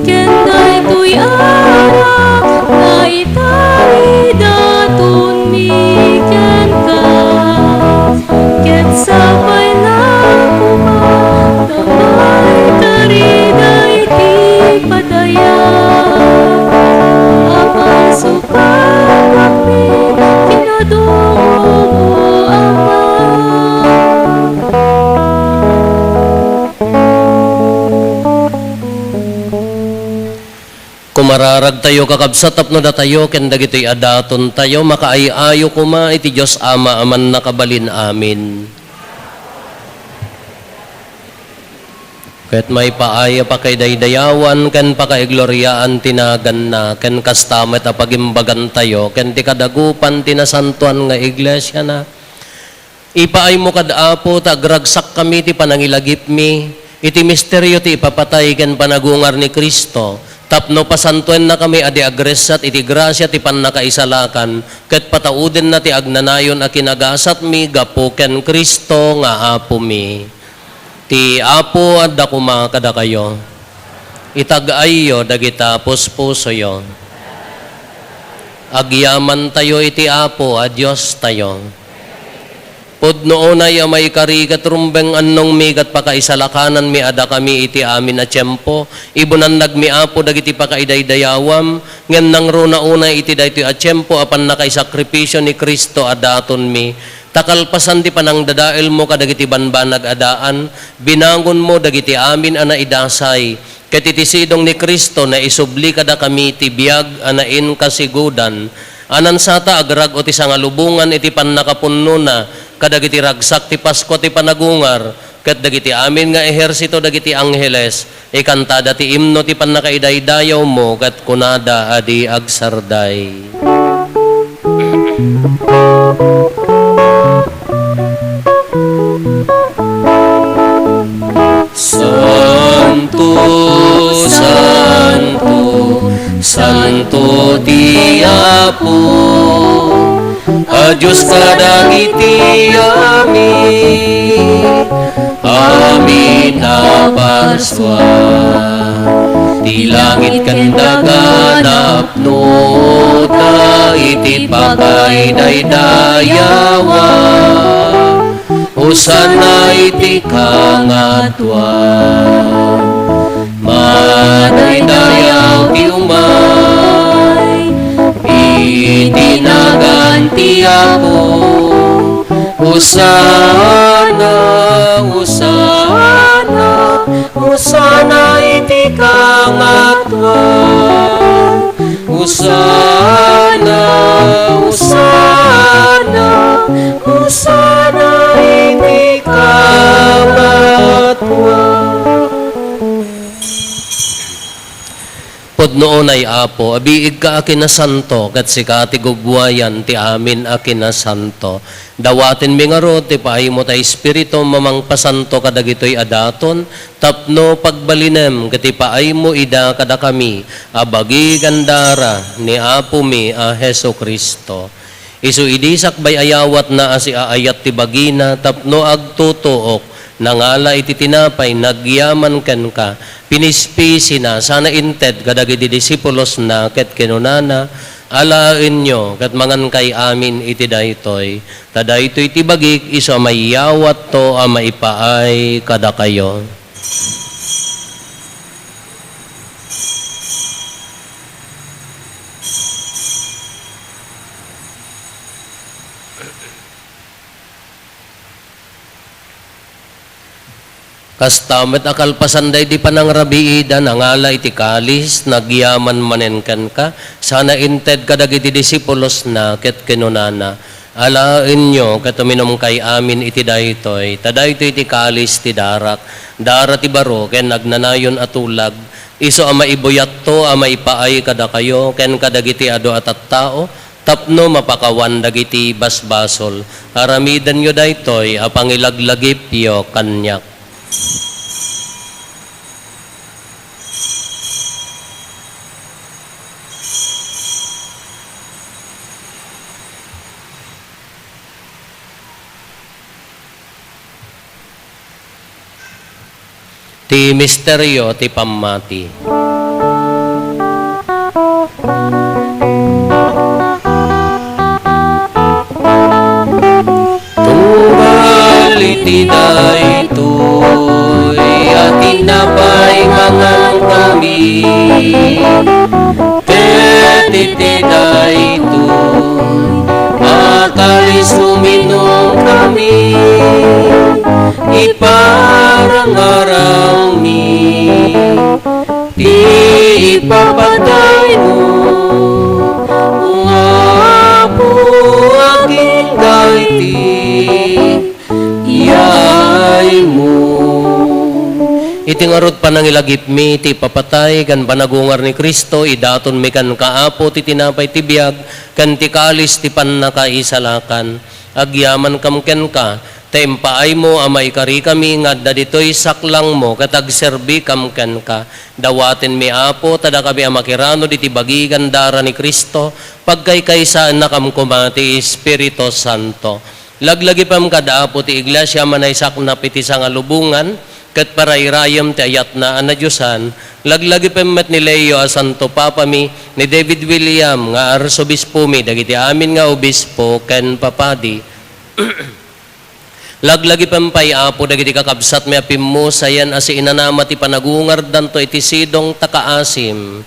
Ken daytoy arak nga italidatonmi kenka, ket sapay la koma ta maikari daydi padayag a paisupatmi kadakuada, Ama. Kumararagtayo, kakabsat, tapno datayo ken dagitoy a datontayo makaay-ayo koma iti Dios Ama a Mannakabalin. Amen. Ket maipaay a pakaidaydayawan ken pakaigloriaan ti naganna, ken kasta met a pagimbagantayo ken ti kadagupan ti nasantoan nga iglesiana. Ipaaymo kad Apo ta agragsakkami ti panangilagipmi iti misterio ti ipapatay ken panagungar ni Cristo, tapno pasantoennakami a di agressat iti grasia ti pannakaisalakan ket pataudenna ti agnanayon a kinagasatmi gapu ken Cristo nga Apomi. Ti Apo adda koma kadakayo. Itag-ayyo dagita puspusoyo. Agyamantayo iti Apo a Diostayo. Pudno unay a maikari ket rumbeng annongmi ket pakaisalakananmi a dakami iti amin a tiempo. Ibunannagmi, Apo, dagiti pakaidaydayawam, ngem nangruna unay iti daytoy a tiempo a pannakaisakripisio ni Cristo a datonmi. Ta kalpasan ti panangdadaelmo kadagiti banbanag a daan, binangonmo dagiti amin a naidasay, ket iti sidong ni Cristo, naisubli kadakami ti biag a nainkasigudan, a nansata agrag-o ti sangalubongan iti pannakapunnona kadagiti ragsak ti Paskua ti panagungar, ket dagiti amin nga ehersito dagiti angheles, ikantada ti imno ti pannakaidaydayawmo ket kunada a di agsarday. Santo, santo, santo ti Apo a Dios kadagiti amin. Amin a parsua ti langit ken daga napno ta iti pakaidaydayawam. Hosanna iti kangatoan. Madaydayaw ti umay iti nagan ti Apo. Hosanna, Hosanna, Hosanna iti kangatoan. Hosanna, Hosanna, Hosanna iti kangatoan. Pudno unay, Apo, a biigka a kinasanto, ket sika ti gugwayan ti amin a kinasanto. Dawatenmi ngarud ti paaymo ta Espiritu mamangpasanto kadagitoy a daton, tapno pagbalinem ket ipaaymo ida kadakami a bagi ken dara ni Apomi a Jesu-Cristo. Isu idi sakbay a yawatna a siaayat ti bagina tapno agtutuok, nangala iti tinapay, nagyaman kenka, pinispisina, sana inted kadagiti disipulosna, ket kinunana, "Alaenyo, ket mangankay amin iti daytoy, ta daytoy ti bagik isu a maiyawatto a maipaay kadakayo." Kasta met a kalpasan daydi panangrabiida, nangala iti kalis, nagyaman manen kenka, sana inted kadagiti disipulosna, ket kinunana, "Alaenyo ket uminumkay amin iti daytoy, ta daytoy ti kalis ti darak, dara ti baro ken agnanayon a tulag, isu a maibuyatto a maipaay kadakayo ken kadagiti adu a tattao, Tapno mapakawan dagiti basbasol, aramidenyo daytoy a pangilaglagipyo kaniak. Ti misterio ti pammati. Tunggal iti daytoy a tinapay mangankami, ket iti daytoy a kalis uminumkami, iparangarangmi ti ipapataymo, O Apo, agingga iti yaaymo. Iti ngarud panangilagipmi ti ipapatay ken panagungar ni Cristo, idatonmi kenka, Apo, ti tinapay ti biag ken ti kalis ti pannakaisalakan. Agyamankam kenka, ta impaaymo a maikarikami nga adda ditoy saklangmo ket agserbikam kenka. Dawatenmi, Apo, ta dakami a makiranod iti bagi ken dara ni Cristo, pagkaykaysaennakam koma ti Espiritu Santo. Laglagipem kad Apo ti Iglesia a manaysaknap iti sangalubongan, ket parairayem ti ayatna a nadiosan. Laglagipem met ni Leo a Santo Papami, ni David William nga Arsobispomi, dagiti amin nga obispo ken papadi. Laglagipem pay, Apo, dagiti kakabsatmi a pimmusayen a siinanama ti panagungardanto iti sidong ta kaasim.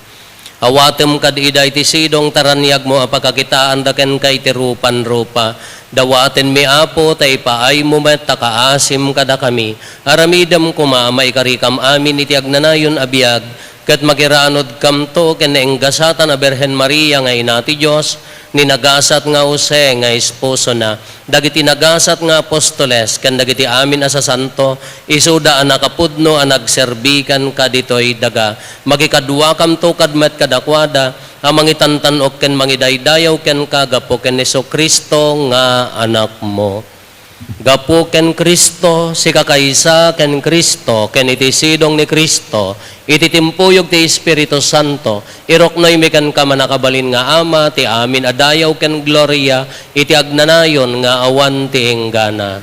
Awatem kad ida iti sidong ta raniagmo a pakakitaanda kenka iti rupanrupa. Dawatenmi, Apo, ta ipaaymo met ta kaasim kadakami. Aramidem koma a maikarikam amin iti agnanayon a biag, ket makiranudkamto ken naenggasatan a Birhen Maria nga Ina ti Dios, ni nagasat nga Jose nga esposona, dagiti nagasat nga apostoles, ken dagiti amin a sasanto, isuda a nakapudno a nagserbi kenka ditoy daga. Makikaduakamto kad met kadakuada a mangitantan-ok ken mangidaydayaw kenka gapu ken Jesu-Cristo nga Anakmo. Gapu ken Cristo, sika kaysa ken Cristo, ken iti sidong ni Cristo, iti timpuyog ti Espiritu Santo, iruknoymi kenka, mannakabalin nga Ama, ti amin a dayaw ken gloria iti agnanayon nga awan ti inggana.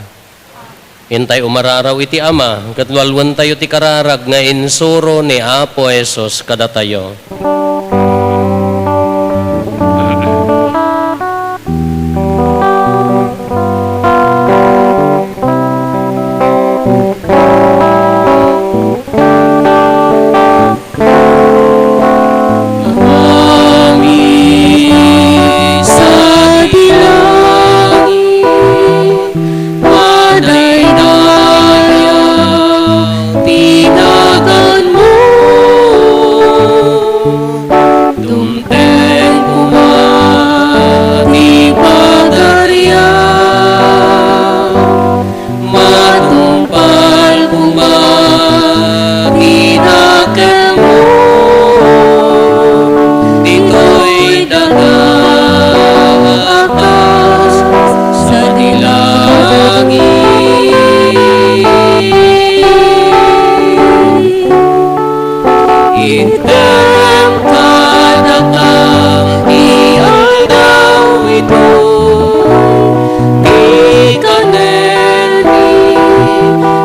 Intay umararaw iti Ama, ket lualuentayo ti kararag nga insuro ni Apo Jesus kadatayo. Amin. Sadi langit, madaydayaw ti naganmo. Dumteng koma ti pagarian. Matungpal koma ti dakemmo, ditoy daga a kas sadi langit. Item kadakami ti aldaw ito, ti kanenmi,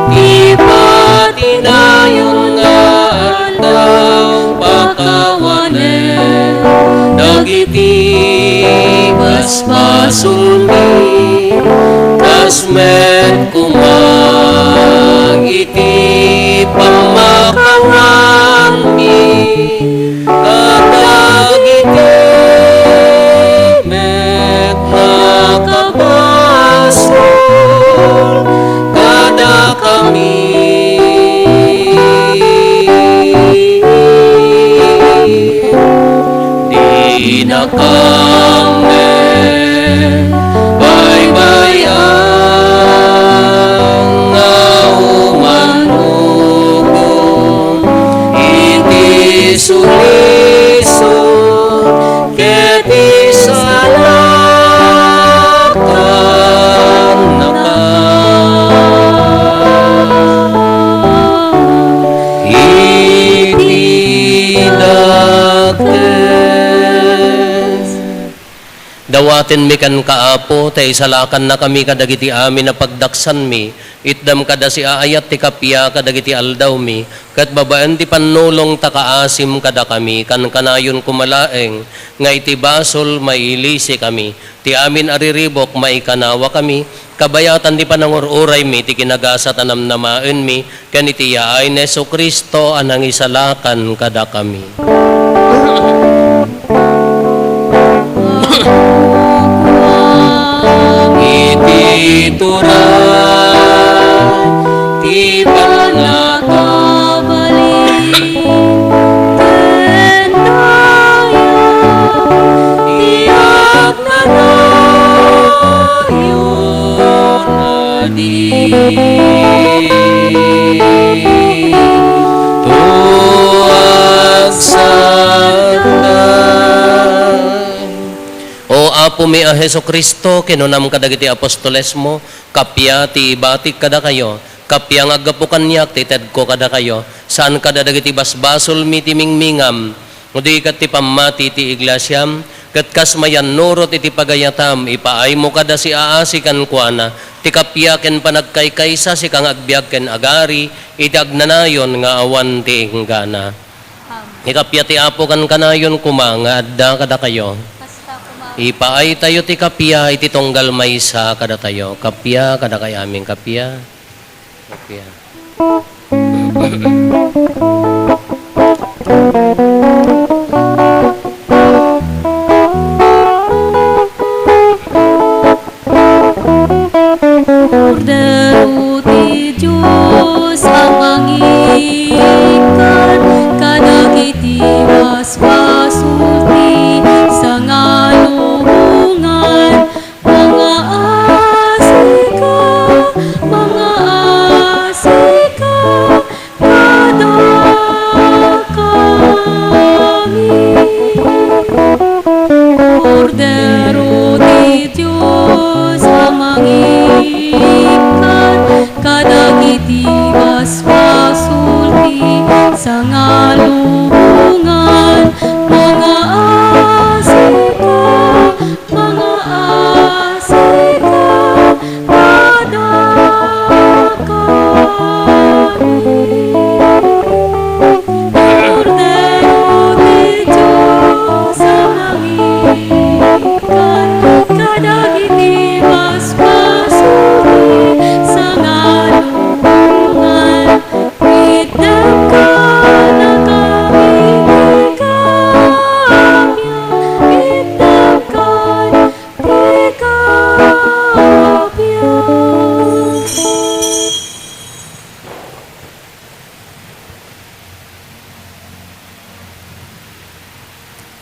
ti patinayon nga aldaw, pakawanen dagiti basbasolmi, kas met koma iti pamakawanmi kadagiti met nakabasol kadakami. Dinakam met baybay-an nga umanugom iti sulisog ket isala Dawatenmi kenka, Apo, ta isalakannakami kadagiti amin a pagdaksanmi. Itdam kada siaayat ti kappia kadagiti aldawmi, ket babaen ti pannulong ta kaasim kadakami, kankanayon koma laeng nga iti basol, mailisikami. Ti amin a riribuk, maikanawakami, kabayatan ti panangur-uraymi ti kinagasat a namnamaenmi, ken iti yaay ni Jesu-Cristo a nangisalakan kadakami. Iti turay ti pannakabalin ken dayag ti agnanayon a dito agsaknay. O Apomi a Jesu-Cristo, kinunam kadagiti apostolesmo, kappia ti ibatik kadakayo, kappia nga aggapu kaniak ti tedko kadakayo, saan kada dagiti basbasolmi ti mingmingam, no di ket ti pammati ti iglesiam, ket kas mayannurot iti pagayatam, ipaaymo kada siaasi kenkuana, ti kappia ken panagkaykaysa, sika nga agbiag ken agari, iti agnanayon nga awan ti inggana. Amen. Ikappia ti Apo kankanayon koma nga adda kadakayo. Kasta koma. Ipaaytayo ti kappia iti tunggal maysa kadatayo. Kappia kadakay amin, kappia. Kappia. Kordero ti Dios a mangikkan kadagiti basbasol ti sangalubongan, mangaasika, mangaasika, kadakami. Kordero ti Dios a mangikkan kadagiti basbasol ti sangalubongan, mangaasika, mangaasika kadakami. Kordero ti Dios a mangikkan kadagiti basbasol ti sangalubongan, itdem kadakami ti kappia, itdem kad-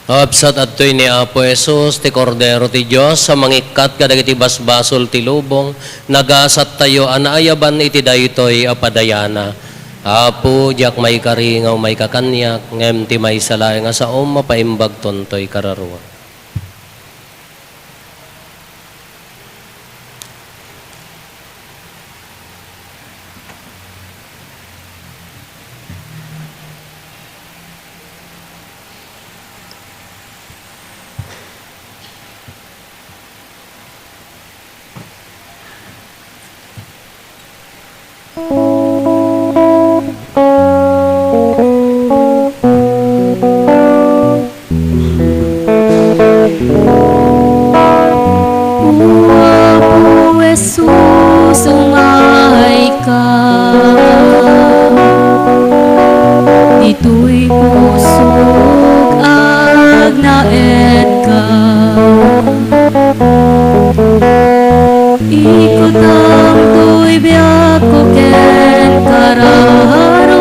Kabsat, adtoy ni Apo Jesus, ti Kordero ti Dios a mangikkat kadagiti basbasol ti lubong. Nagasattayo a naayaban iti daytoy a padayana. Apo, diak maikari nga umayka kaniak, ngem ti maysa laeng a saom, mapaimbagton toy kararuak. O Apo Jesus, umayka. Ditoy pusok agnaedka. Ikutang toy biagko ken kararuak,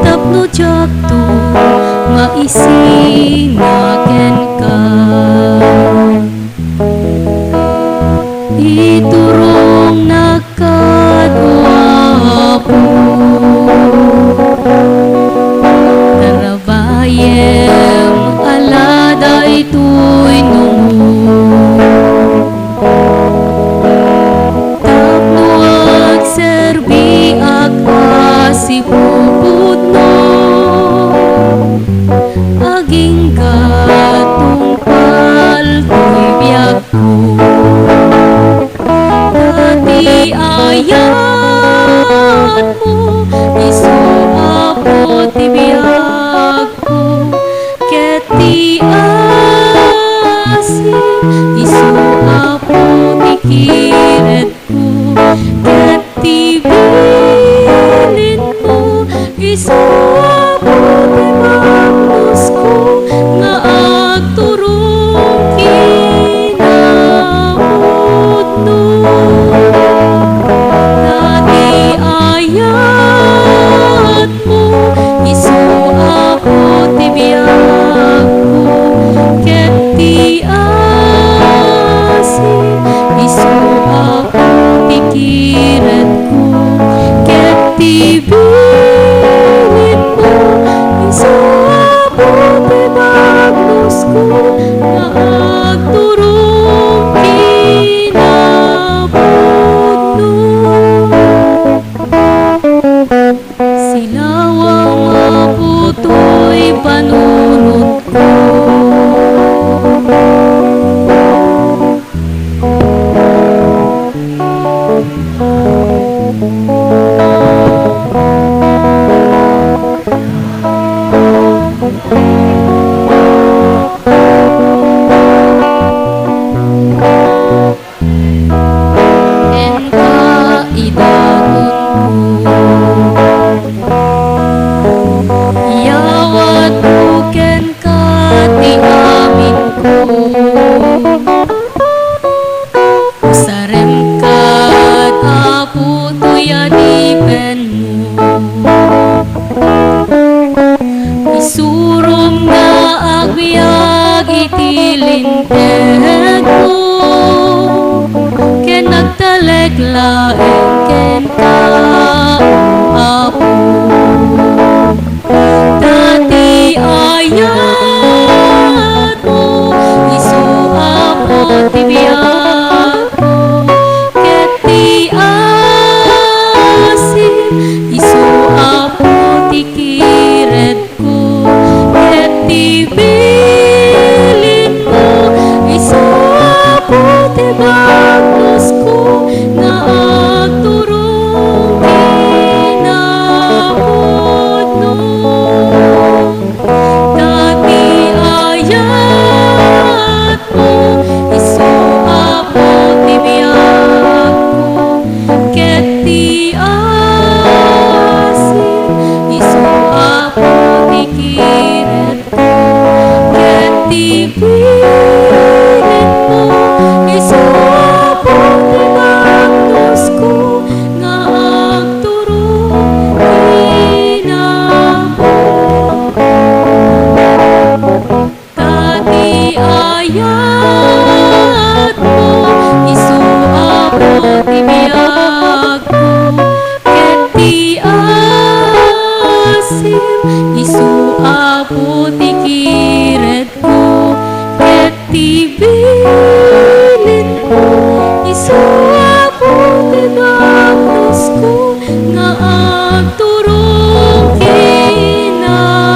tapno diakto maisinga kenka. Iturongnak kad, O Apo, tarabayem a Ti asin, isu, Apo, ti kiretko, ket ti bilinmo, isu, Apo, ti bagnusko, nga agturong kinapudno. Ta ti ayat Isu, Apo, ti biagko, ket ti asin. Isu, Apo, ti kiretko, ket ti bilinmo. Isu, Apo, ti bagnusko, nga agturong kinapudno. Silawam, Apo, toy panunotko. Kenka idagunko. Iyawatko kenka ti aminko. Usarem kad, Apo, toy adipenmo. Isurom nga agbiag iti lintegmo, ken agtalek laeng kenka, Apo. Ta ti ayatmo, isu, Apo, ti biagko, ket ti asim, isu, Apo, ti kiretko, ket ti bilinmo, isu, Apo, ti bagnusko, nga agturong kinapudno. Ta ti ayatmo, isu, Apo, ti biagko, ket ti asim, isu, Apo, ti kiretko, ket ti bilinmo, isu, Apo, ti bagnusko, nga agturong kinapudno. Ta ti ayatmo, isu, Apo, ti biagko, ket ti asim, isu, Apo, ti kiretko, ket ti bilinmo, isu, Apo, ti bagnusko, nga agturong kinapudno.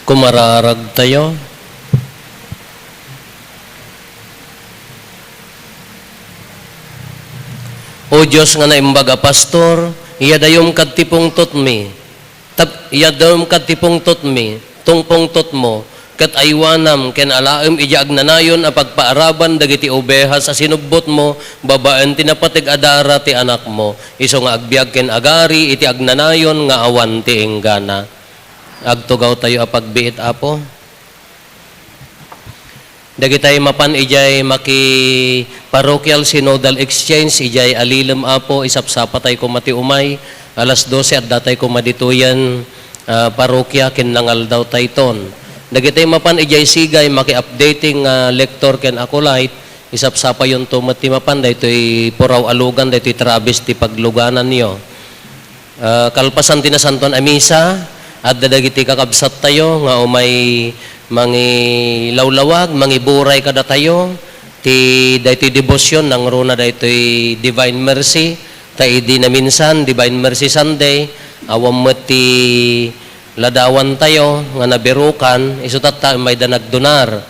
Kumararagtayo. O Dios nga naimbag a Pastor, iyadayom kad ti pungtotmi. Tap-, iyadayom kad ti pungtotmi, tungpungtotmo, ket aywanam ken alaem idiay agnanayon a pagpaaraban dagiti obehas a sinubbotmo babaen ti napateg a dara ti Anakmo, isu nga agbiag ken agari iti agnanayon nga awan ti inggana. Agtugawtayo a pagbiit, Apo. Dagitay mapan idiay maki-parochial synodal exchange idiay Alilem, Apo, isapsapatay koma ti umay. Alas dose, addatay koma ditoyen, ah, parokia ken nangaldawtayton. Dagitay mapan idiay Sigay, maki-updating, ah, lector ken acolyte, isapsapayonto met ti mapan daytoy puraw a lugan, daytoy Travis ti paglugananyo. Ah, kalpasan ti Nasantoan a Misa, adda dagiti kakabsattayo nga umay mangilawlawag, mangiburay kadatayo. Ti daytoy debosion, nangruna daytoy Divine Mercy, ta idi naminsan, Divine Mercy Sunday, awan met ti ladawantayo nga nabirukan, isu tatta, mayda nagdonar,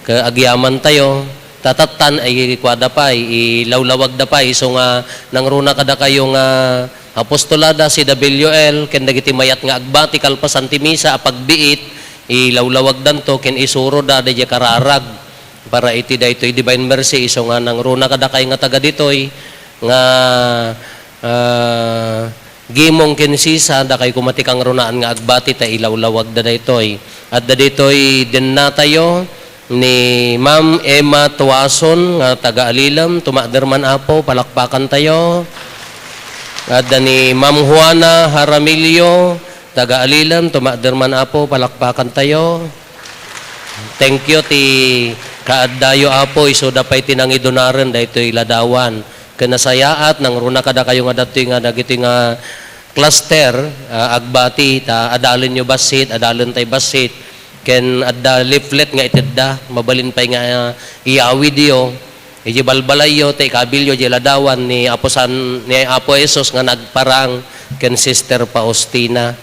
ket agyamantayo, Tatattan ay kuada pay, ilawlawagda pay, isu nga nangruna kadakayo nga apostolada, C W L, ken dagiti mayat nga agbati kalpasan ti misa a pagbiit, ilawlawagdanto ken isuroda daydiay kararag para iti daytoy Divine Mercy, isu nga nangruna kadakay nga taga ditoy nga, ah, gimong ken sisa, dakay koma ti kangrunaan nga agbati ta ilawlawagda daytoy. Adda ditoy dennatayo ni Ma'am Emma Tuason nga taga Alilem, tumakder man Apo, palakpakantayo. Adda ni Ma'am Juana Jaramillo, taga Alilem, tumakder man Apo, palakpakantayo. Thank you ti kaaddayo, Apo, isuda pay ti nangidunaren daytoy ladawan. Ken nasayaat, nangruna kadakayo nga datoy nga dagitoy nga cluster, ah, agbati, ta adalenyo bassit, adalentay bassit. Ken adda leaflet nga itedda, mabalin pay nga, ah, iyawidyo. Iti balbalayyo, ta ikabilyo, di ladawan ni Apo San, ni Apo Jesus nga nagparang ken Sister Faustina.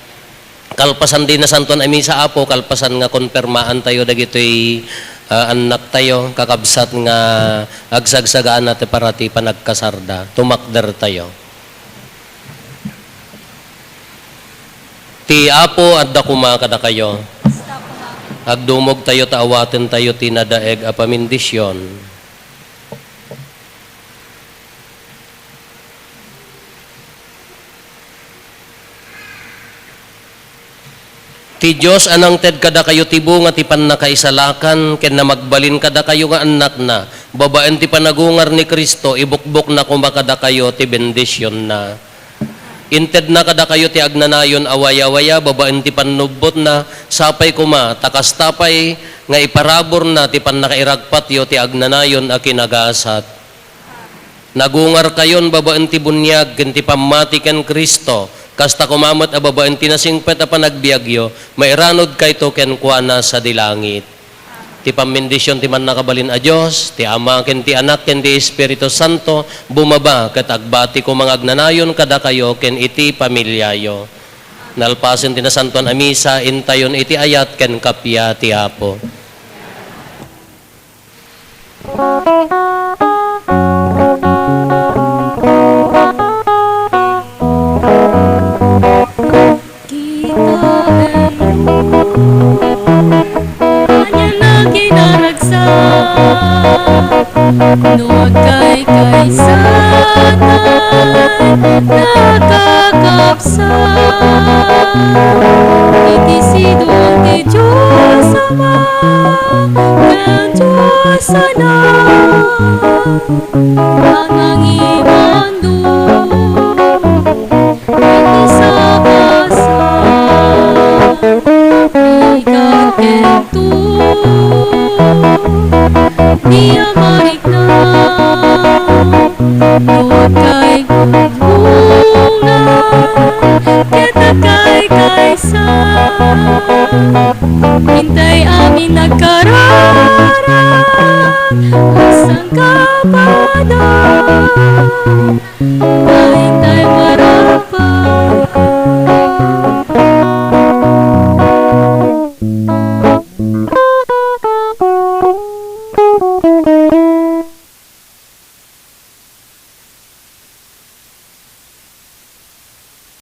Kalpasan ti Nasantoan a Misa, Apo, kalpasan nga konpermaantayo dagitoy, ah, annaktayo, kakabsat nga agsagsagana ti para ti panagkasarda. Tumakdertayo. Ti Apo adda koma kadakayo. Agdumogtayo ta awatentayo ti nadaeg a pamendisyon. Ti Dios a nangted kadakayo ti bunga ti pannakaisalakan ken namagbalin kadakayo nga annakna, babaen ti panagungar ni Cristo, ibukbokna koma kadakayo ti bendisionna. Intedna kadakayo ti agnanayon a wayawaya babaen ti pannubbotna, sapay koma ta kasta pay nga iparaburna ti pannakairagpatyo ti agnanayon a kinagasat. Nagungarkayon babaen ti buniag ken ti pammati ken Cristo, kasta koma met a babaen ti nasingpet a panagbiagyo, mairanudkayto kenkuana sadi langit. Ti pammendision ti Mannakabalin a Dios, ti Ama ken ti Anak ken ti Espiritu Santo, bumaba ket agbati koma nga agnanayon kadakayo ken iti familiayo. Nalpasen ti Nasantoan a Misa, intayon iti ayat ken kappia ti Apo. Kitaenyo, ania nga kinaragsak, no agkaykaysatan, nakakabsat iti sidong ti Dios Ama. Ken Dios Anak, a nangimando iti sakasakit, ken tu, ni Ama rikna, no agkay Bunga ket agkaykaysa, intay amin nagkararag a sangkapada.